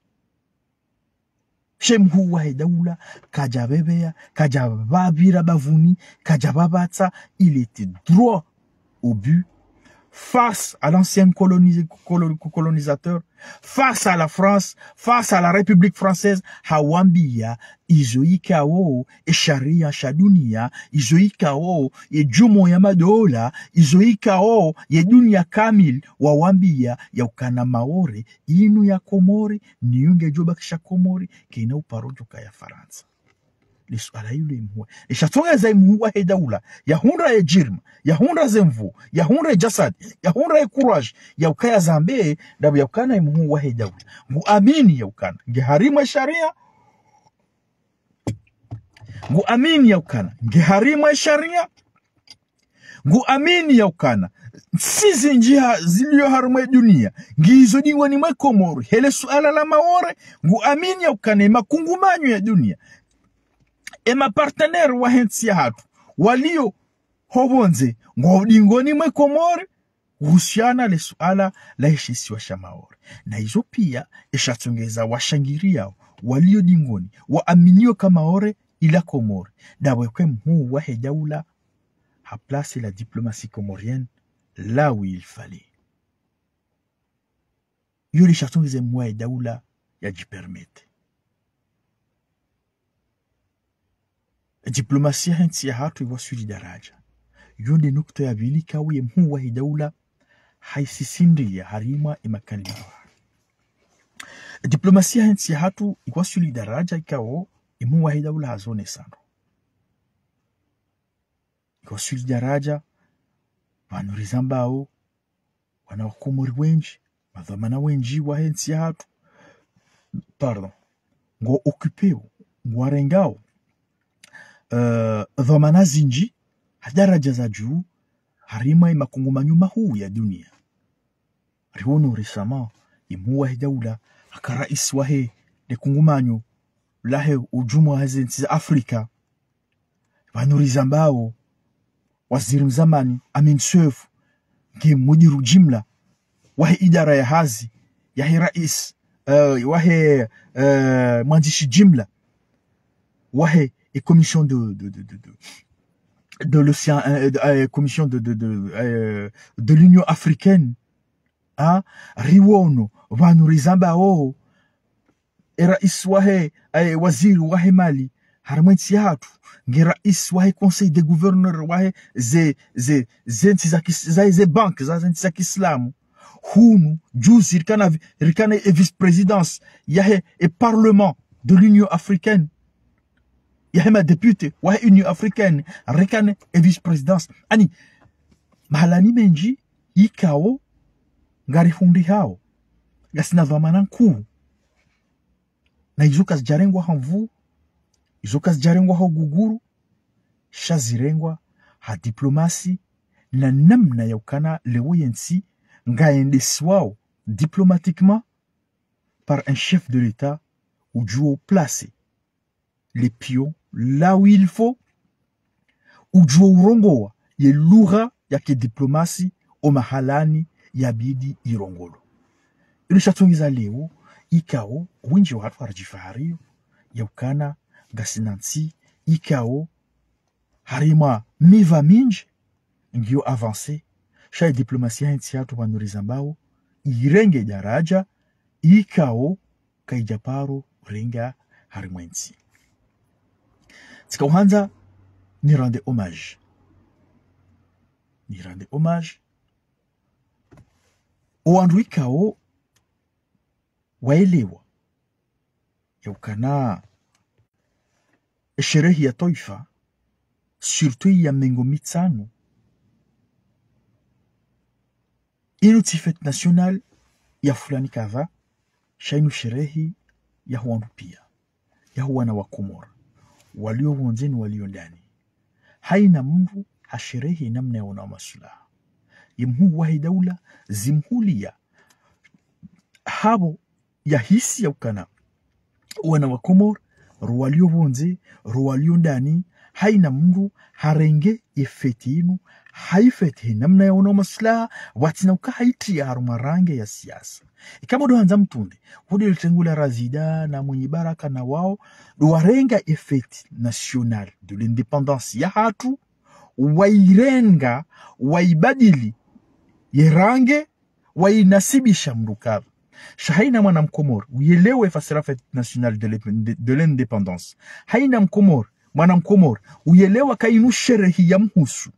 She mhuu wahe daula, kaja pvepveya, kaja pvapvira bavuni, kaja pvapvatsa, il était droit au but. Face à l'ancien colonise-, colo-, colonisateur, face à la France, face à la République française, hawambia izo ikao e sharia sha dunia, izo ikao ye jumuiya ya madola, izo ikao ye dunia kamili, wawambia yaukana Maore inu ya Komori, niyo ngejo bakisha Komori, kaina uparo ujo ka ya Farantsa. Le suala lilo e mhuu, lishatsongeza e mhuu wahe daula, yahundra ye jirma, yahundra ze nvuu, yahundra e jasadi, yahundra e courage, yaukaya zambe, ndapvo yaukana e mhuu wahe daula ngu amini yaukana nge harimwa e sharia, ngu amini yaukana nge harimwa e sharia, ngu amini yaukana ntsi zinji ha-, zilio harimwa e dunia, ngizo dingoni mwe Komori, he le suala la Maore, ngu amini yaukana e makungumanyo ya dunia, e mapartenaire wahe ntsi yahatru, walio ho pvondze, ngo dingoni mwe Komori, uhusiana le suala lahe she isiwa sha Maore. Na izo pia, ishatsongeza washangiriyao, walio dingoni, waaminio ka Maore ila Komori. Ndapvo ikao e mhuu wahe daula, ha placer la diplomatie comorienne là où il fallait. Iyo lishatsongeza e mhuu wahe daula yajipermettre. Diplomasia yahe ntsi yahatru iwaswili daraja. Iyo nde nukta ya pvili ikao ye mhuu wahe daula haisisindiya harimwa e makandida. Diplomasia yahe ntsi yahatru iwaswili daraja ikao e mhuu wahe daula hazonesa ndro. Iwaswili daraja, pvanu rizambao, wana wa Komori wenji, madhwamana wenji wahe ntsi yahatru, pardon, ngo occupéo, ngwarengao, euh, dhwamana zinji, ha daraja za juu, harimwa ye makungumanyo mahuu ya dunia. Riwono récemment, ye mhuu wahe daula, haka rais wahe le kungumanyo lahe ujumwa wahe ze ntsi za Afrika. Pvanu rizambao, waziri mzamani, Amin Soef, nge mudiru jimla wahe idara ya hazi yahe rais, eh, wahe, eh, mwandzishi jimla wahe e commission de, de, de, de, de, de l'océan, euh, de, euh, commission de, de, de, euh, de l'Union africaine. Ah, riwono, pvanu rizambao, e rais wahe, eh, waziri wahe mali, harimwa e ntsi yahatru, nge rais wahe conseil des gouverneurs wahe ze, ze, ze ntsi za kis-, za, ze banque za, ze ntsi za kiislamu. Hunu, juzi, rikana, rikana e vice-présidence yahe e parlement de l'Union africaine. Yahe ma députés wahe Union africaine, rikana e vice-présidence. Ani, mahalani mendji, ikao, ngarihundrihao, ngasina dhwamana nkuu. Na izo kazijarengwa ha nvu, izo kazijarengwa ha uguguru, sha zirengwa ha diplomasi, na namna ya ukana leo ye ntsi ngayendesiwao diplomatiquement par un chef de l'État ujuo placer les pions là où il faut, ujuo urongowa ye lugha ya kidiplomasi o mahalani yabidi irongolwe. Ilo sha tsongeza leo, ikao, wendji wahatru warijifahariyo ya ukana ngasina ntsi, ikao, harimwa miva mindji, ngiyo avancer, sha ye diplomasi yahe ntsi yahatru pvanu rizambao, irenge daraja, ikao, kaija paro renga harimwa e ntsi. Tsika uhandza ni rendre hommage. Ni rendre hommage o wandru ikao waelewa ya ukana e sherehi ya twaifa, surtout ya mengo mitsanu, inu tsi fête nationale ya fulani kadha, sha inu sherehi ya hwandru pia, ya hwana wa Komori, walio pvondze ni walio ndani. Haina mndru hasherehi namna yaonao maslaha. Ye mhuu wahe daula zimhulia hapvo yahisi ya ukana wana wa Komori, ro walio pvondze, ro walio ndani, haina mndru harenge ye fête inu, haifêter he namna yaonao maslaha, pvatsina uka haitria harumwa range ya siasa. Ikao ndo handza mtsunde, hodi le tengu la Razida na Mwinyi Baraka na wao, ndo warenga ye fête nationale de l'indépendance yahatru, wairenga, waibadili ye range, wainasibisha mndru kadha. Sha haina mwana Mkomori uyelewa ye fasiri ya fête nationale de l'in-, de, de l'indépendance. Haina Mkomori, mwana Mkomori uyelewa ka inu sherehi ya mhusu.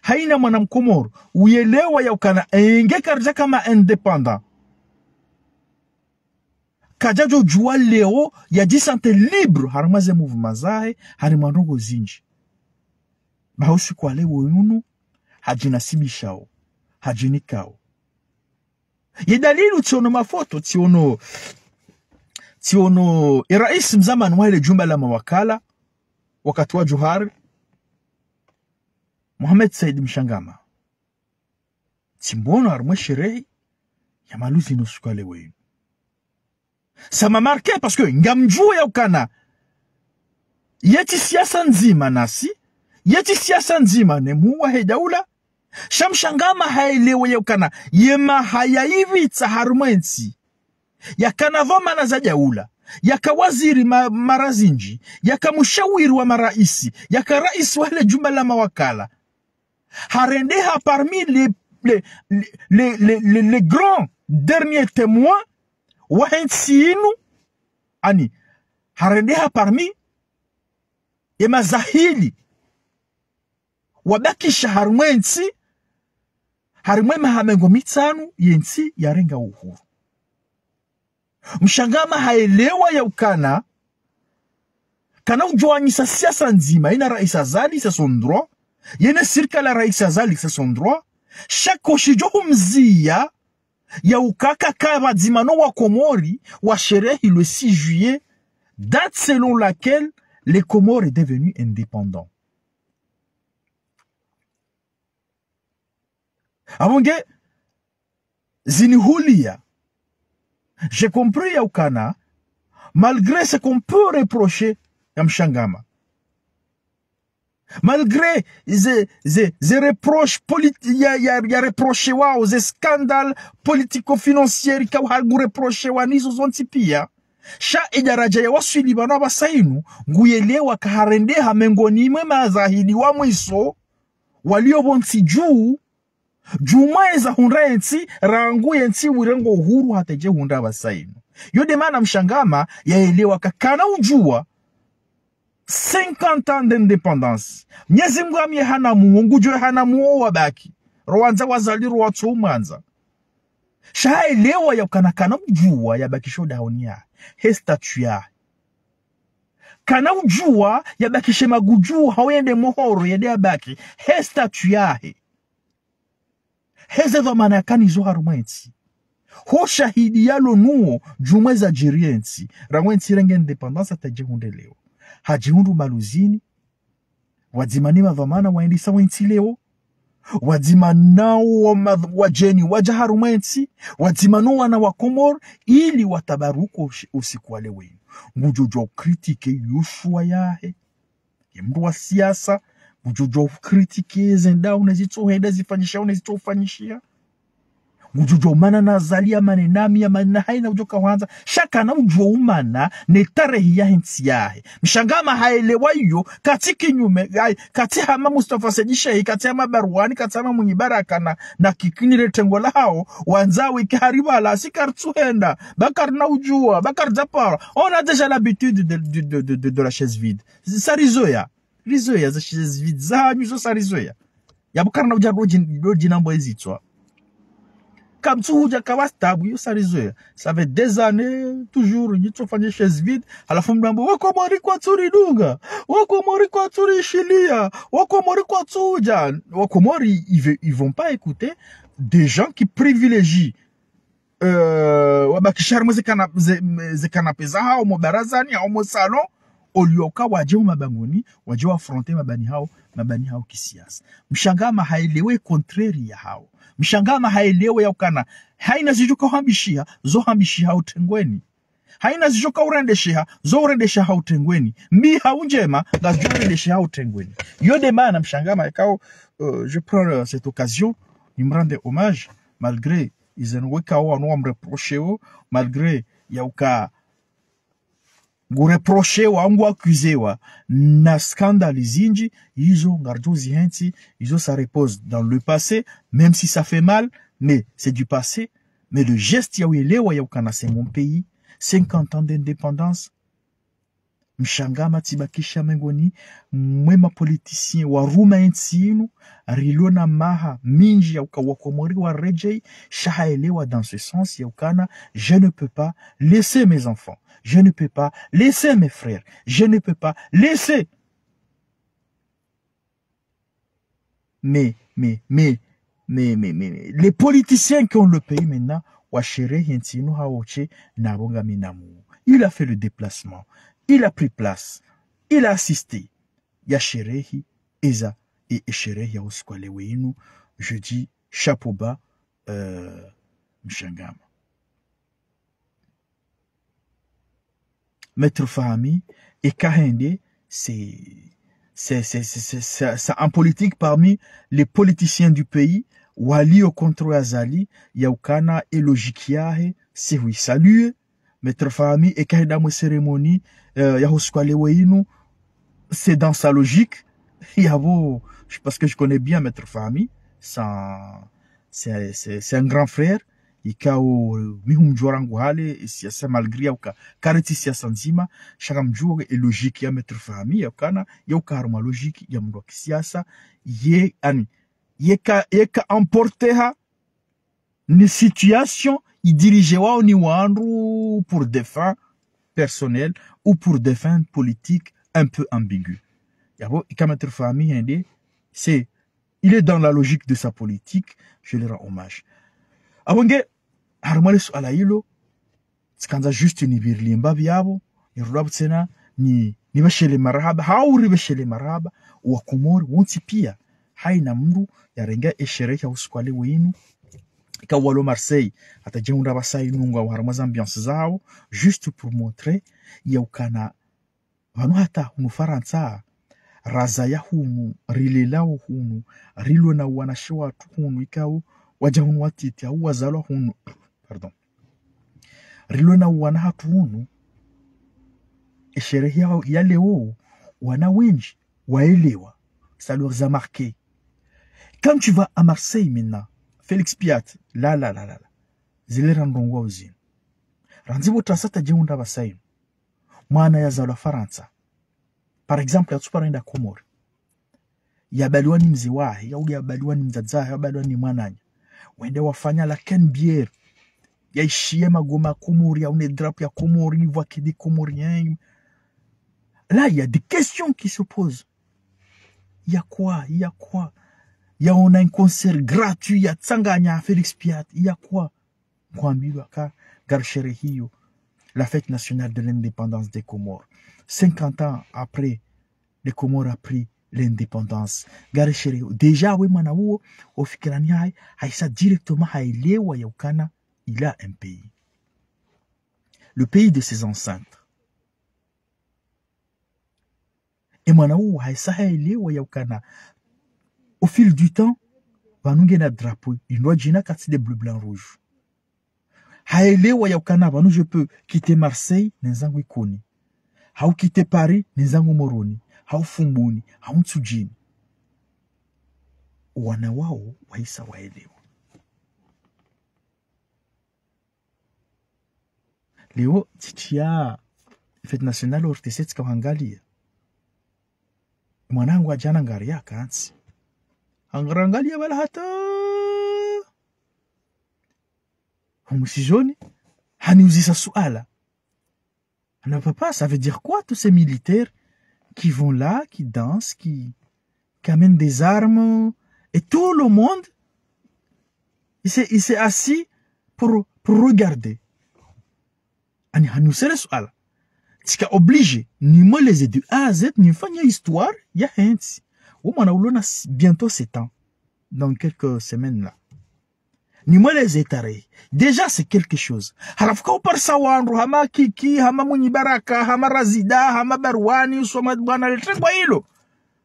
Haina mwana Mkomori uyelewa ya ukana enge karidja kama indépendant, kadjadjo djuwa leo yadji sentir libre harimwa ze mouvement zahe, harimwa ndrongoo zindji. Baho usiku wa leo unu, hadjinasibishao, hadjinikao. Ye dalili, tsiono mafoto, tsiono, tsiono e rais mzamani wahe le jumba la mawakala, wakati wa Djohar, Mohamed Said Mshangama. Tsimwono harimwa e sherehi ya maluzi no usiku wa leo unu. Ça m'a marqué parce que ngamdjuo ya ukana yetsi siasa ndzima nasi, yetsi siasa ndzima ne mhuu wahe daula. Sha Mshangama haelewa ya ukana ye maha ya ivitsa harimwa e ntsi, yakana dhwamana za daula, yaka waziri ma-, mara zindji, yaka mshawiri wa maraisi, yaka rais wahe le jumba la mawakala. Harendeha parmi les, les, les grands derniers témoins wahe ntsi inu, ani, harendeha parmi ye mazahidi wabakisha harimwa e ntsi, harimwa e maha mengo mitsanu ye ntsi yarenga uhuru. Mshangama haelewa ya ukana kana udjo wanyisa siasa ndzima, yina rais Azali, c'est son droit, yene sirikali ya rais Azali, c'est son droit, sha koshidjo humziya ya ukaka ka pvadzima no wa Komori washerehi le six juillet, date selon laquelle les Comores est devenu indépendant. Apvo nge zinihulia. J'ai compris ya ukana, malgré ce qu'on peut reprocher ya Mshangama, malgré ze, ze, ze reproches politi-, ya, ya, ya reprochewao, ze scandales politico-financiers, ka uhagu reprochewa nizo zontsi pia. Sha edaraja ya waswili pvanu apvasa inu, nguyelewa ka harendeha mengoni mwe mazahidi wa mwiso, walio pvontsi dju, djumwa eza hundra entsi, rangu yentsi wirengo uhuru hata idje hundra apvasa inu. Yo nde mana Mshangama yaelewa ka kana udjua cinquante ans d'indépendance. Mnyezi Mngu amye hana muo, ngudjo hana muo wabaki. Rwandza wazali rwatso umwandza. Sha haelewa ya ukana kana udjua yabakishe o dahoni yahe, he statut yahe. Kana udjua yabakishe magudju hau yende mohoro yende yabaki, he statut yahe. Heze dhwamana yakana izo harumwa entsi. Ho shahidi yalo nuo, djumwa eza djiri entsi, rangu entsi irenge indépendance hata idje hundre leo. Hadjihundru baluzini, wadzima ni madhwamana waendesa entsi leo, wadzima nao wa ma-, wadjeni wadja harumwa entsi, wadzima no wana wa Komori, ili watabaruku ushi-, usiku wa leo inu. Ngudjo djua ukritike yo shuwa yahe. Ye mndru wa siasa, ngudjo djua ukritike zendao ne zitso henda, zifanyishao ne zitso ufanyishiha. Ngudjo djua umana na Azali ya mane nami ya mane na haina udjo ka hwandza. Sha kana udjua umana ne tarehi yahe ntsi yahe. Mshangama haelewa iyo, katsi kinyume, ai, katsi hama Mustafa Said Sheikh, katsi hama Barwani, katsi hama Mwinyi Baraka na, na kikini le tengo lahao, wandza wike hari pvala, si karitsu henda, ba karina udjua, ba karidja para. On a déjà l'habitude de, de, de, de, de, de la chaise vide. Sa rizoea. Rizoea, za chaise vide zahanyu zo sa rizoea. Yapvo karina udja rodji, rodji nambo ezitswa. Kamtsu hudja kawastabu, yo sa rizoea. Ça fait des années, toujours, nyi tso fanya chaise vide. Halafu mnambo, Wakomori kwatsu ridunga. Wakomori kwatsu rishilia. Wakomori kwatsu udja. Wakomori, ils ve-, ils vont pas écouter des gens qui privilégient euh, wabakisha harimwa ze kana-, ze, ze canapé zahao, mo barazani, hau mo salon, au lieu ka wadje ho mabangoni, wadje wa affronter mabani hao, mabani hao kisiasa. Mshangama haelewe contraire yahao. Mshangama haelewe ya ukana, haina zidjo ka uhambishiha, zo hambishiha utengweni. Haina zidjo ka urendesheha, zo urendesheha utengweni. Mbi hau ndjema, ngazidjo urendesheha utengweni. Yo nde mana Mshangama ikao, euh, je prends, euh, cette occasion, ni mrende hommage, malgré izo wekao wanu wamreprocheo, malgré ya uka ngureprochewa, ngu accusewa na scandale zindji, izo ngaridjo zihentsi, izo ça repose dans le passé, même si ça fait mal, mais c'est du passé. Mais le geste ya uelewa ya ukana c'est mon pays, cinquante ans d'indépendance, Mshangama tsibakisha mengoni mwe ma politiciens waruma entsi inu, rilo na maha mindji ya uka Wakomori waredjei, sha haelewa dans ce sens ya ukana, je ne peux pas laisser mes enfants, je ne peux pas laisser mes frères, je ne peux pas laisser Mais, mais, mais, mais, mais, mais, mais, les politiciens qui ont le pays maintenant, washerehi entsi inu hao she, napvo ngami namu. Il a fait le déplacement. Il a pris place. Il a assisté. Ya sherehi, eza, e, e sherehi ya usiku wa leo inu. Je dis chapeau bas, euh, Mshangama. Maître Fahmi, eka hende, c'est, c'est, c'est, c'est, c'est, c'est, c'est un politique parmi les politiciens du pays, walio contre Azali, ya ukana e logique yahe, c'est oui, salut, Maître Fahmi, eka hende mwe cérémonie, euh, ya usiku wa leo inu, c'est dans sa logique. Yapvo, je, parce que je connais bien Maître Fahmi, c'est un, c'est, c'est, c'est un grand frère. Ikao, euh, mi humdjua rangu hale, e siasa malgré ya uka, karetsi siasa ndzima, sha ngamdjuo e logique ya Maître Fahmi, ya ukana, ya uka harumwa logique ya mndru wa kisiasa, ye, ani, yeka, yeka emporteha, ni situation idirigewao ni wandru pour des fins personnelles ou pour des fins politiques un peu ambiguës. Yapvo, ika Maître Fahmi hende, c'est, il est dans la logique de sa politique, je lui rends hommage. Apvo nge, harumwa le suala ilo, tsikandza juste nipvirilie mbapvi yapvo, nirudi apvo tsena, ni, nipveshele marahaba, hau ripveshele marahaba, Wakomori wontsi pia, Haina mndru yarenge esherehe ya usiku wa leo inu. Ika walo Marseille, hata djehundra pvasa inu ngwao harumwa za ambiance zawo, juste pour montrer, ya ukana, pvanu hata hunu Farantsa, razaya hunu, rilelao hunu, rilo na wanashe watru hunu, ikao, wadja hunu watiti, au wazalwa hunu, pardon. Rilo na wana hatru hunu, esherehe ya, ya leo, wana wendji, waelewa, ça leur a marqué. Quand tu vas à Marseille maintenant, Félix Pyat, la, la, la, la, la. Zile randrongwa uzini. Randzi pvo trasa hata djehundra pvasa inu. Mwana yazalwa Farantsa. Par exemple, yatsupara enda Komori. Yabaliwa ni mze wahe, yau yabaliwa ni mdzadze wahe, yabaliwa ni mwananya. Wende wafanya la canebière. Yaishiye magoma ya Komori, yaone drapeau ya Komori, voix que des Comoriens. Là, il y a des questions qui se posent. Il y a quoi ? Il y a quoi ? Il y a, on a un concert gratuit, yatsanganya Félix Pyat. Il y a quoi ? Ngwambilwa ka ngarisherehiyo la fête nationale de l'indépendance des Comores. Cinquante ans après, les Comores a pris l'indépendance. Ngarisherehiyo. Déjà, we mwana uwo, ofikirani hahe, haisa directement haelewa ya ukana, il a un pays. Le pays de ses ancêtres. E mwana uwo haisa haelewa ya ukana, au fil du temps, pvanu ngena drapeau, indrwadjina katsi de bleu, blanc, rouge. Haelewa ya ukana, pvanu je peux quitter Marseille, nendze zangu Ikoni. Hau quitter Paris, nendze zangu Moroni, hau Fumbuni, hau Ntsudjini. Wana wawo, waisa waelewa. Leo, tsitria fête nationale O R T C tsika hwangalia. Mwanangu adjana ngari ya kantsi. Hangarangalia pvala hata. Humusizoni, haniuzisa suala. Ana papa, ça veut dire quoi, tous ces militaires qui vont là, qui dansent, qui, qui amènent des armes, et tout le monde, il s'est, il s'est assis pour, pour regarder. Ani haniuzisa le suala. Tsika obligé, nimweleze de A à Z, nimfanye histoire ya hentsi. Wo mwana ulo na s-, bientôt sept ans, dans quelques semaines là. Nimweleze tarehi. Déjà, c'est quelque chose. Halafu kauparisa wandru, hama Kiki, hama Mwinyi Baraka, hama Razida, hama Barwani, Swamad Bwana, le trengwa ilo.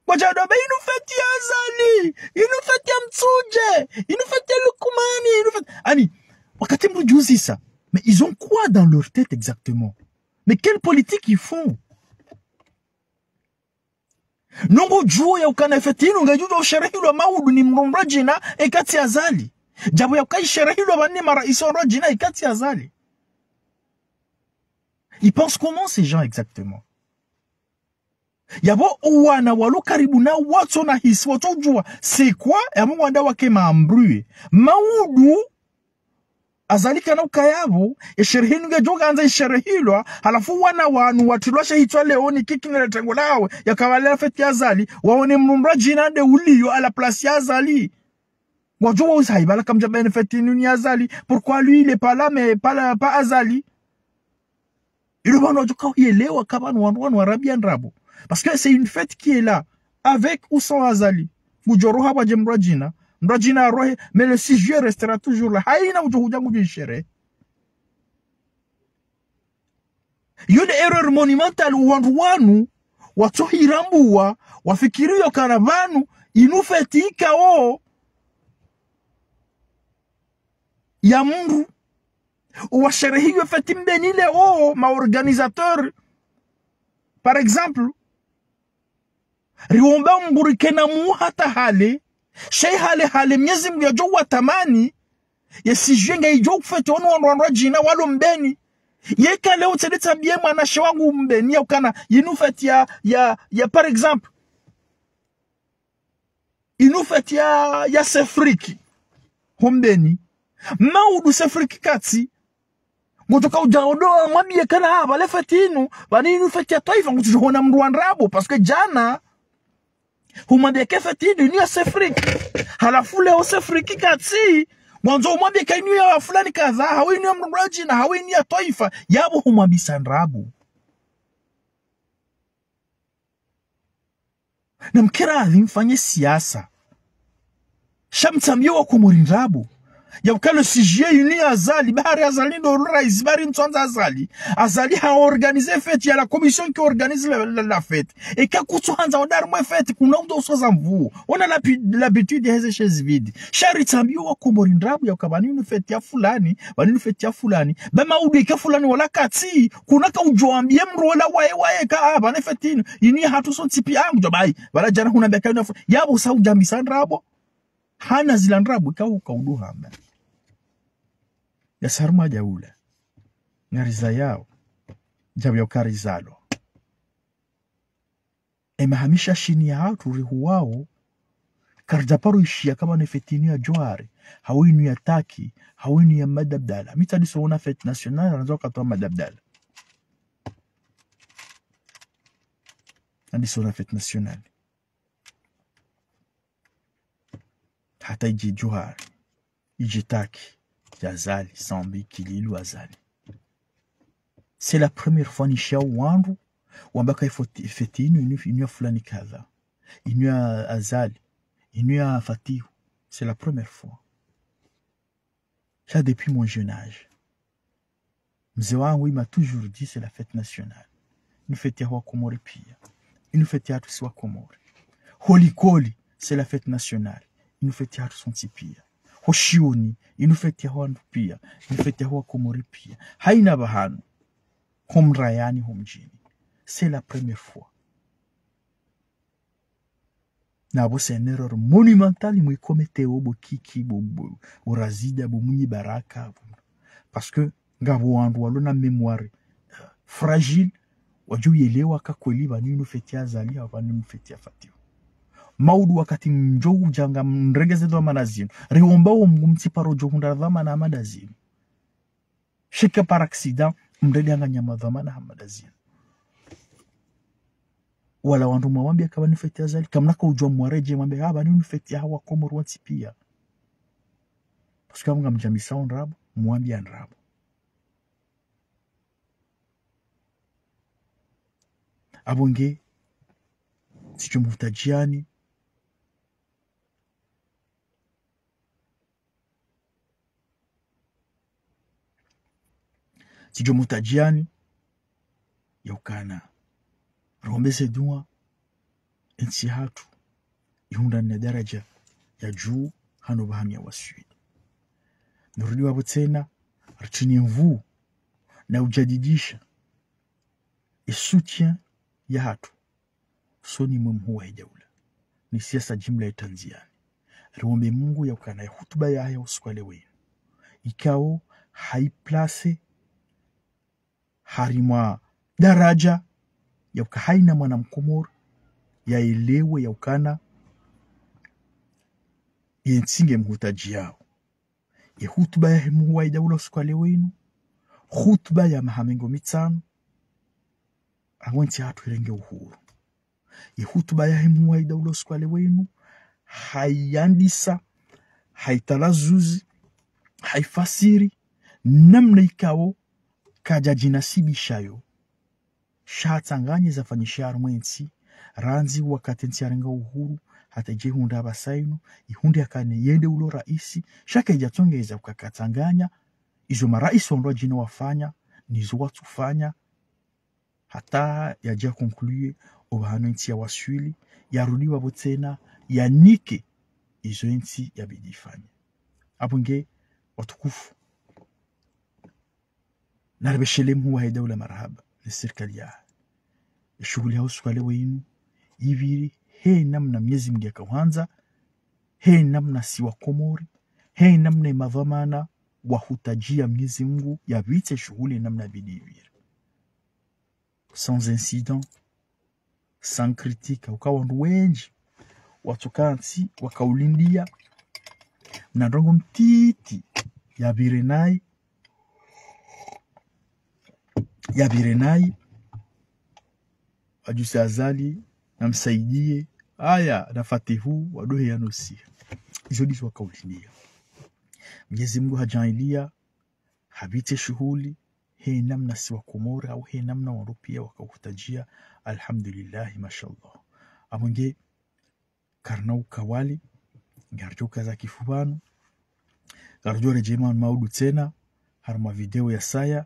Wadja ndo wamba, inu fête ya Azali, inu fête ya Mtsudje, inu fête ya Lukmani, inu fête, ani, wakati mdru udjiuzisa, mais ils ont quoi dans leur tête exactement ? Mais quelle politique ils font ? Nongo djuo ya ukana fête inu ngedjo usherehilwa maudu ni mndru ndrwadjina eka tsi Azali. Djabu ya uka isherehilwa pvanu ni maraisi ndrwadjina eka tsi Azali. Ils pensent comment, ces gens, exactement ? Yapvo owana walo karibu na watso na hisi, watso djuwa, c'est quoi ? Yapvo ngwandao wake ma embrouille. Maudu, Azali kana ukaya pvo, esherehe inu ngedjo handza isherehilwa, halafu wana wanu watrilwa she hitswa leo ni Kiki ne le trengwa lawe, yaka pvale la fête ya Azali, waone mndru ndrwadjina nde uliyo à la place ya Azali. Wadjo wauza hayi pvala kamdja pvene fête inu ni Azali, pourquoi lui il est pas là, mais pas là, pas Azali ? Ilo pvanu wadjo kauelewa ka pvanu wandru wanu warabia ndrabo. Parce que c'est une fête qui est là, avec ou sans Azali. Ngudjo roha pvwadje mndrwadjina, mndrwadjina arohe, mais le six juillet restera toujours là. Haina udjo hudja ngudjo isherehe. Yo nde erreur monumentale wandru wanu, watso hirambuwa, wafikiri yo kana pvanu, inu fête ikao ya mndru, washerehiyo fête Mbeni leo, ma organisateurs. Par exemple, riomba Mngu rike na mu hata hale, sha ihale hale Mnyezi Mngu yadjo watamani, ye six juillet ngayidjo ufêtiwa ni wandru wandrwadjina walo Mbeni. Yeka leo tsende tsambie mwanashe wangu Mbeni ya ukana, inu fête ya, ya, ya, par exemple, inu fête ya, ya Sefriki ho Mbeni. Maudu Sefriki katsi. Ngudjo kaudja odo mwambie kana, ah, pvale fête inu, pvanu inu fête ya twaifa, ngudjo hona mndru wa ndrabo, parce que djana, humwambia ke fête inu, inu ya Sefriki. Halafu leo Sefriki katsi, ngwandzo umwambie ke inu ya fulani kadha, hau inu ya mndru ndrwadjina, hau inu ya twaifa, yapvo humwambisa ndrabo. Na mkira adhi mfanye siasa. Sha mtsambiye wakomori ndrabo. Ya uka le sujet inu ya Azali, bahari Azali ndo raisi, bahari ntswandza Azali. Azali ha organiser fête, ya la commission qui organise la, la, la fête. Eka kutsu handza wende harumwa e fête, kuna undo usoza mvu. On a l'habi-, l'habitude ya heze chaises vides. Sha ritsambiye wakomori ndrabo ya uka pvanu inu fête ya fulani, pvanu inu fête ya fulani. Ba maudu eka fulani wala katsi, kuna ka udjo ambiye mdru wala waye waye ka, ah, pvanu fête inu, inu ya hatru sontsi piya, ah, ngudjo bayi. Wala djana huna beka inu ya fu-, ya bo sa udjambisa ndrabo. Hana zila ndrabo ka uka udu hamba. Ya saruma djaula. Ngariza yao. Djabu ya uka rizalwa. E mahamisha shini ya hatru rihuwao, karidja paro ishiya kama ne fête inu ya Djohar, hau inu ya Taki, hau inu ya Mada Abdala. Mi tsandiso ona fête nationale, randzo wakati wa Mada Abdala. Tsandiso ona fête nationale. Hata idje Djohar, idje Taki, ya Azali, Sambi, Kililu, Azali. C'est la première fois nishiya wandru wamba ka ifo-, fête inu, inu, inu ya fulani kadha. Inu ya Azali, inu ya Fatihu. C'est la première fois. Ça, depuis mon jeune âge. Mze wangu, il m'a toujours dit, c'est la fête nationale. Inu fête ya wakomori piya. Inu fête ya hatru si wakomori. Ho likoli, c'est la fête nationale. Inu fête ya hatru sontsi piya. Ho shioni, inu fête ya wandru piya. Inu fête ya wakomori piya. Haina pvahanu. Ho mrayani, ho mdjini. C'est la première fois. Na bo c'est une erreur monumentale, mwe commettre bo Kiki, bo, bo, bo Razida, bo Mwinyi Baraka, bo. Parce que, ngapvo wandru walo na mémoire, euh, fragile, wadjo yelewa ka kweli pvanu inu fête ya Azali, hau pvanu inu fête ya Fatihu. Maudu wakati mdjo udja nga mrenge ze dhwamana zinu. Riomba wo Mngu mtsi paro djo hundra dhwamana hama nda zinu. Shika par accident, mrende anganya madhwamana hama nda zinu. Wala wandru mwawambiya ka pvanu fête ya Azali, kamna ka udjuwa mwaredjeyi mwambe, ah, pvanu inu fête ya hawa Komori wontsi piya. Parce que apvo ngamdjambisao ndrabo, mwambiya ndrabo. Apvo nge, tsidjo mhutadjiyani, tsidjo mhutadjiyani, ya ukana rombe ze dua, entsi hatru, ihundrane na daraja ya juu, hano pvahanu ya waswili. Nirudi wapvo tsena, ritrini nvuu, na ujadidisha, e soutien ya hatru. Usoni mwe mhuu wahe daula. Ne siasa jimla ye Tanzania. Riombe Mungu ya ukana ye hutuba yahe ya usiku wa leo inu. Ikao hayi place harimwa daraja ya uka haina mwana Mkomori ya elewe ya ukana ye ntsi nge mhutadjiyao. Ye hutuba yahe mhuu wahe daula usiku wa leo inu, hutuba ya maha mengo mitsanu, apvo entsi hatru irenge uhuru. Ye hutuba yahe mhuu wahe daula usiku wa leo inu, hayandisa, hayitalazuzi, hayifasiri, namna ikao kadja djinasibisha yo. Sha tsanganye zafanyishiha harumwa entsi, randzi wakati entsi yarenga uhuru, hata idje ihundra apvasa inu, ihundre yakane yende ulo raisi, sha kayidja tsongeza uka katsanganya, izo maraisi wandru wadjina wafanya, nizo watsufanya, hata yadja conclure, opvahanu entsi ya waswili, yarudi wapvo tsena, yanike, izo entsi yabidi ifanye. Apvo nge, watukufu. Naripveshelee mhuu wahe daula marahaba, ne sirikali yahe. Ye shughuli ya usiku wa leo inu, ipviri, he namna Mnyezi Mungu yakauhandza, he namna si wa Komori, he namna ye madhwamana wahutadjia Mnyezi Mungu yapvitse shughuli namna bidi ipviri. Sans incident, sans critique, uka wandru wendji, watsuka ntsi, wakaulindia, mna ndrongo mtiti, yapvire nayi, yapvire nayi, wadjuse Azali, na Msaidie, aya, na Fatihu, wadohe yanusia. Izo ndizo wakaulindia. Mnyezi Mungu hadjaaliya, hapvitse shughuli, he namna si wa Komori, au he namna wandru pia wakauhutadjia, alhamdulillahi, mashallah. Apvo nge, karina uka wali, Ngaridjo kaza kifu pvanu. Ngaridjo redjei maudu tsena harumwa video ya saya.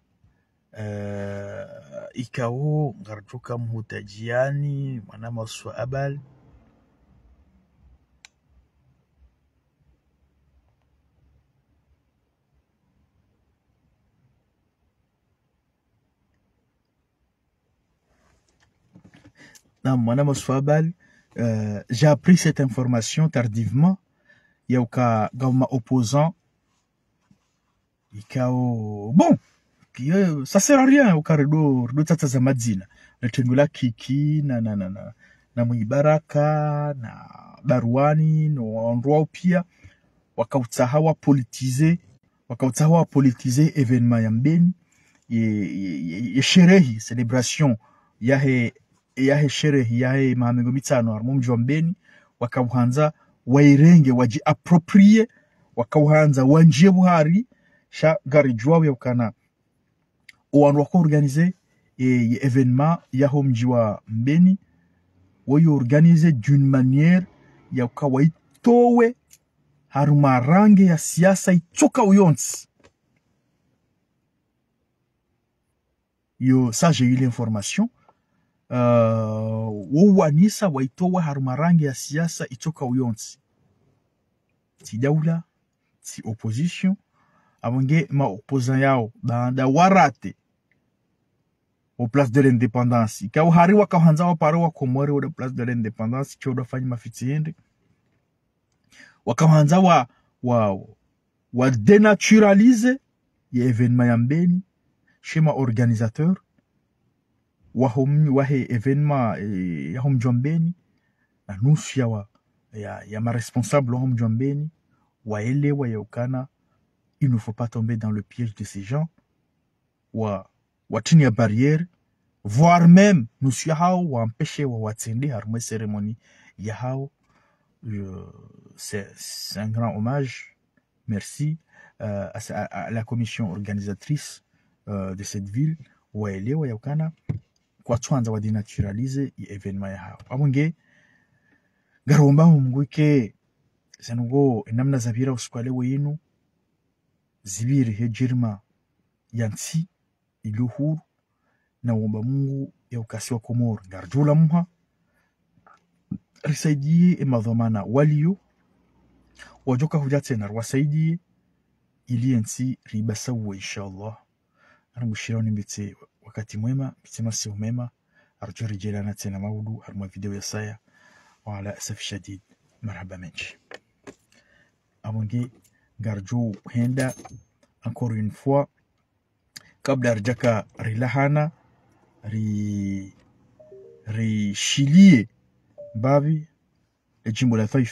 Eh, ikao ngaridjo ka mhutadjiani mwana maswa abali. Naam, mwana maswa abali, euh, j'ai appris cette information tardivement, ya uka ngapvo ma opposants, ikao, bon, qui, euh, ça sert à rien, uka rido, rido tsatsaza madzina. Na tendo la Kiki, na, na, na, na, na Mwibaraka, na Barwani, no wandru wao pia, wakautsaha wa politiser, wakautsaha wa politiser événement ya Mbeni, ye, ye, ye, ye sherehi, célébration, yahe, yahe sherehi, yahe maha mengo mitsanu, harumwa mdji wa Mbeni, wakauhandza wairenge, waji approprier, wakauhandza wandjie buhari, sha ngaridjuao ya ukana, owandru waka organiser, e, ye événement yaho mdji wa Mbeni, wayo organiser d'une manière ya uka waitowe harumwa range ya siasa itsoka uyontsi. Yo, ça, j'ai eu l'information. Euh, wo wanisa waitowa harumwa range ya siasa itsoka uyontsi. Tsi daula, tsi opposition. Apvo nge ma opposants yao, baanda wa rater o Place de l'Indépendance. Ikao hari wakahandza wa pare wa Komori oda Place de l'Indépendance, tsi oda fanyi mafitsi hende. Wakahandza wa, wa, wa dénaturaliser ye événement ya Mbeni, sha ma organisateurs, waho m-, wahe événement, eh, yaho mdji wa Mbeni, na nusu ya wa, ya, ya ma responsables waho mdji wa Mbeni, waelewa ya ukana, il ne faut pas tomber dans le piège de ces gens, wa, watrinya barrière, voire même nusu yahao wa empêcher wa watsende harumwa cérémonie yahao. Euh, c'est, c'est un grand hommage. Merci, euh, à, à, à la commission organisatrice, euh, de cette ville. Waelewa ya ukana, kwatsuhandza wa dénaturaliser ye événement yahao. Apvo nge, ngaromba Mungu ike, zinu ngo, enamna zapvira usiku wa leo inu, zipviri he djirima ya ntsi ilio huru, na womba Mungu ya ukasi wa Komori ngaridjo ulamuha, risaidie e madhwamana walio, wadjoka hudja tsena riwasaidie, ili ye ntsi ribasauwe, inshallah. Ngambushirao ni mbitse wakati mwema, mbitse masihu mema, ngaridjo redjeleana tsena maudu harumwa video ya saya. Wa ala asafi shadid, marahaba mendji. Apvo nge ngaridjo henda, encore une fois, kabla ridjaka rilahana, ri-, rishilie mbapvi le djimbo la twaifa.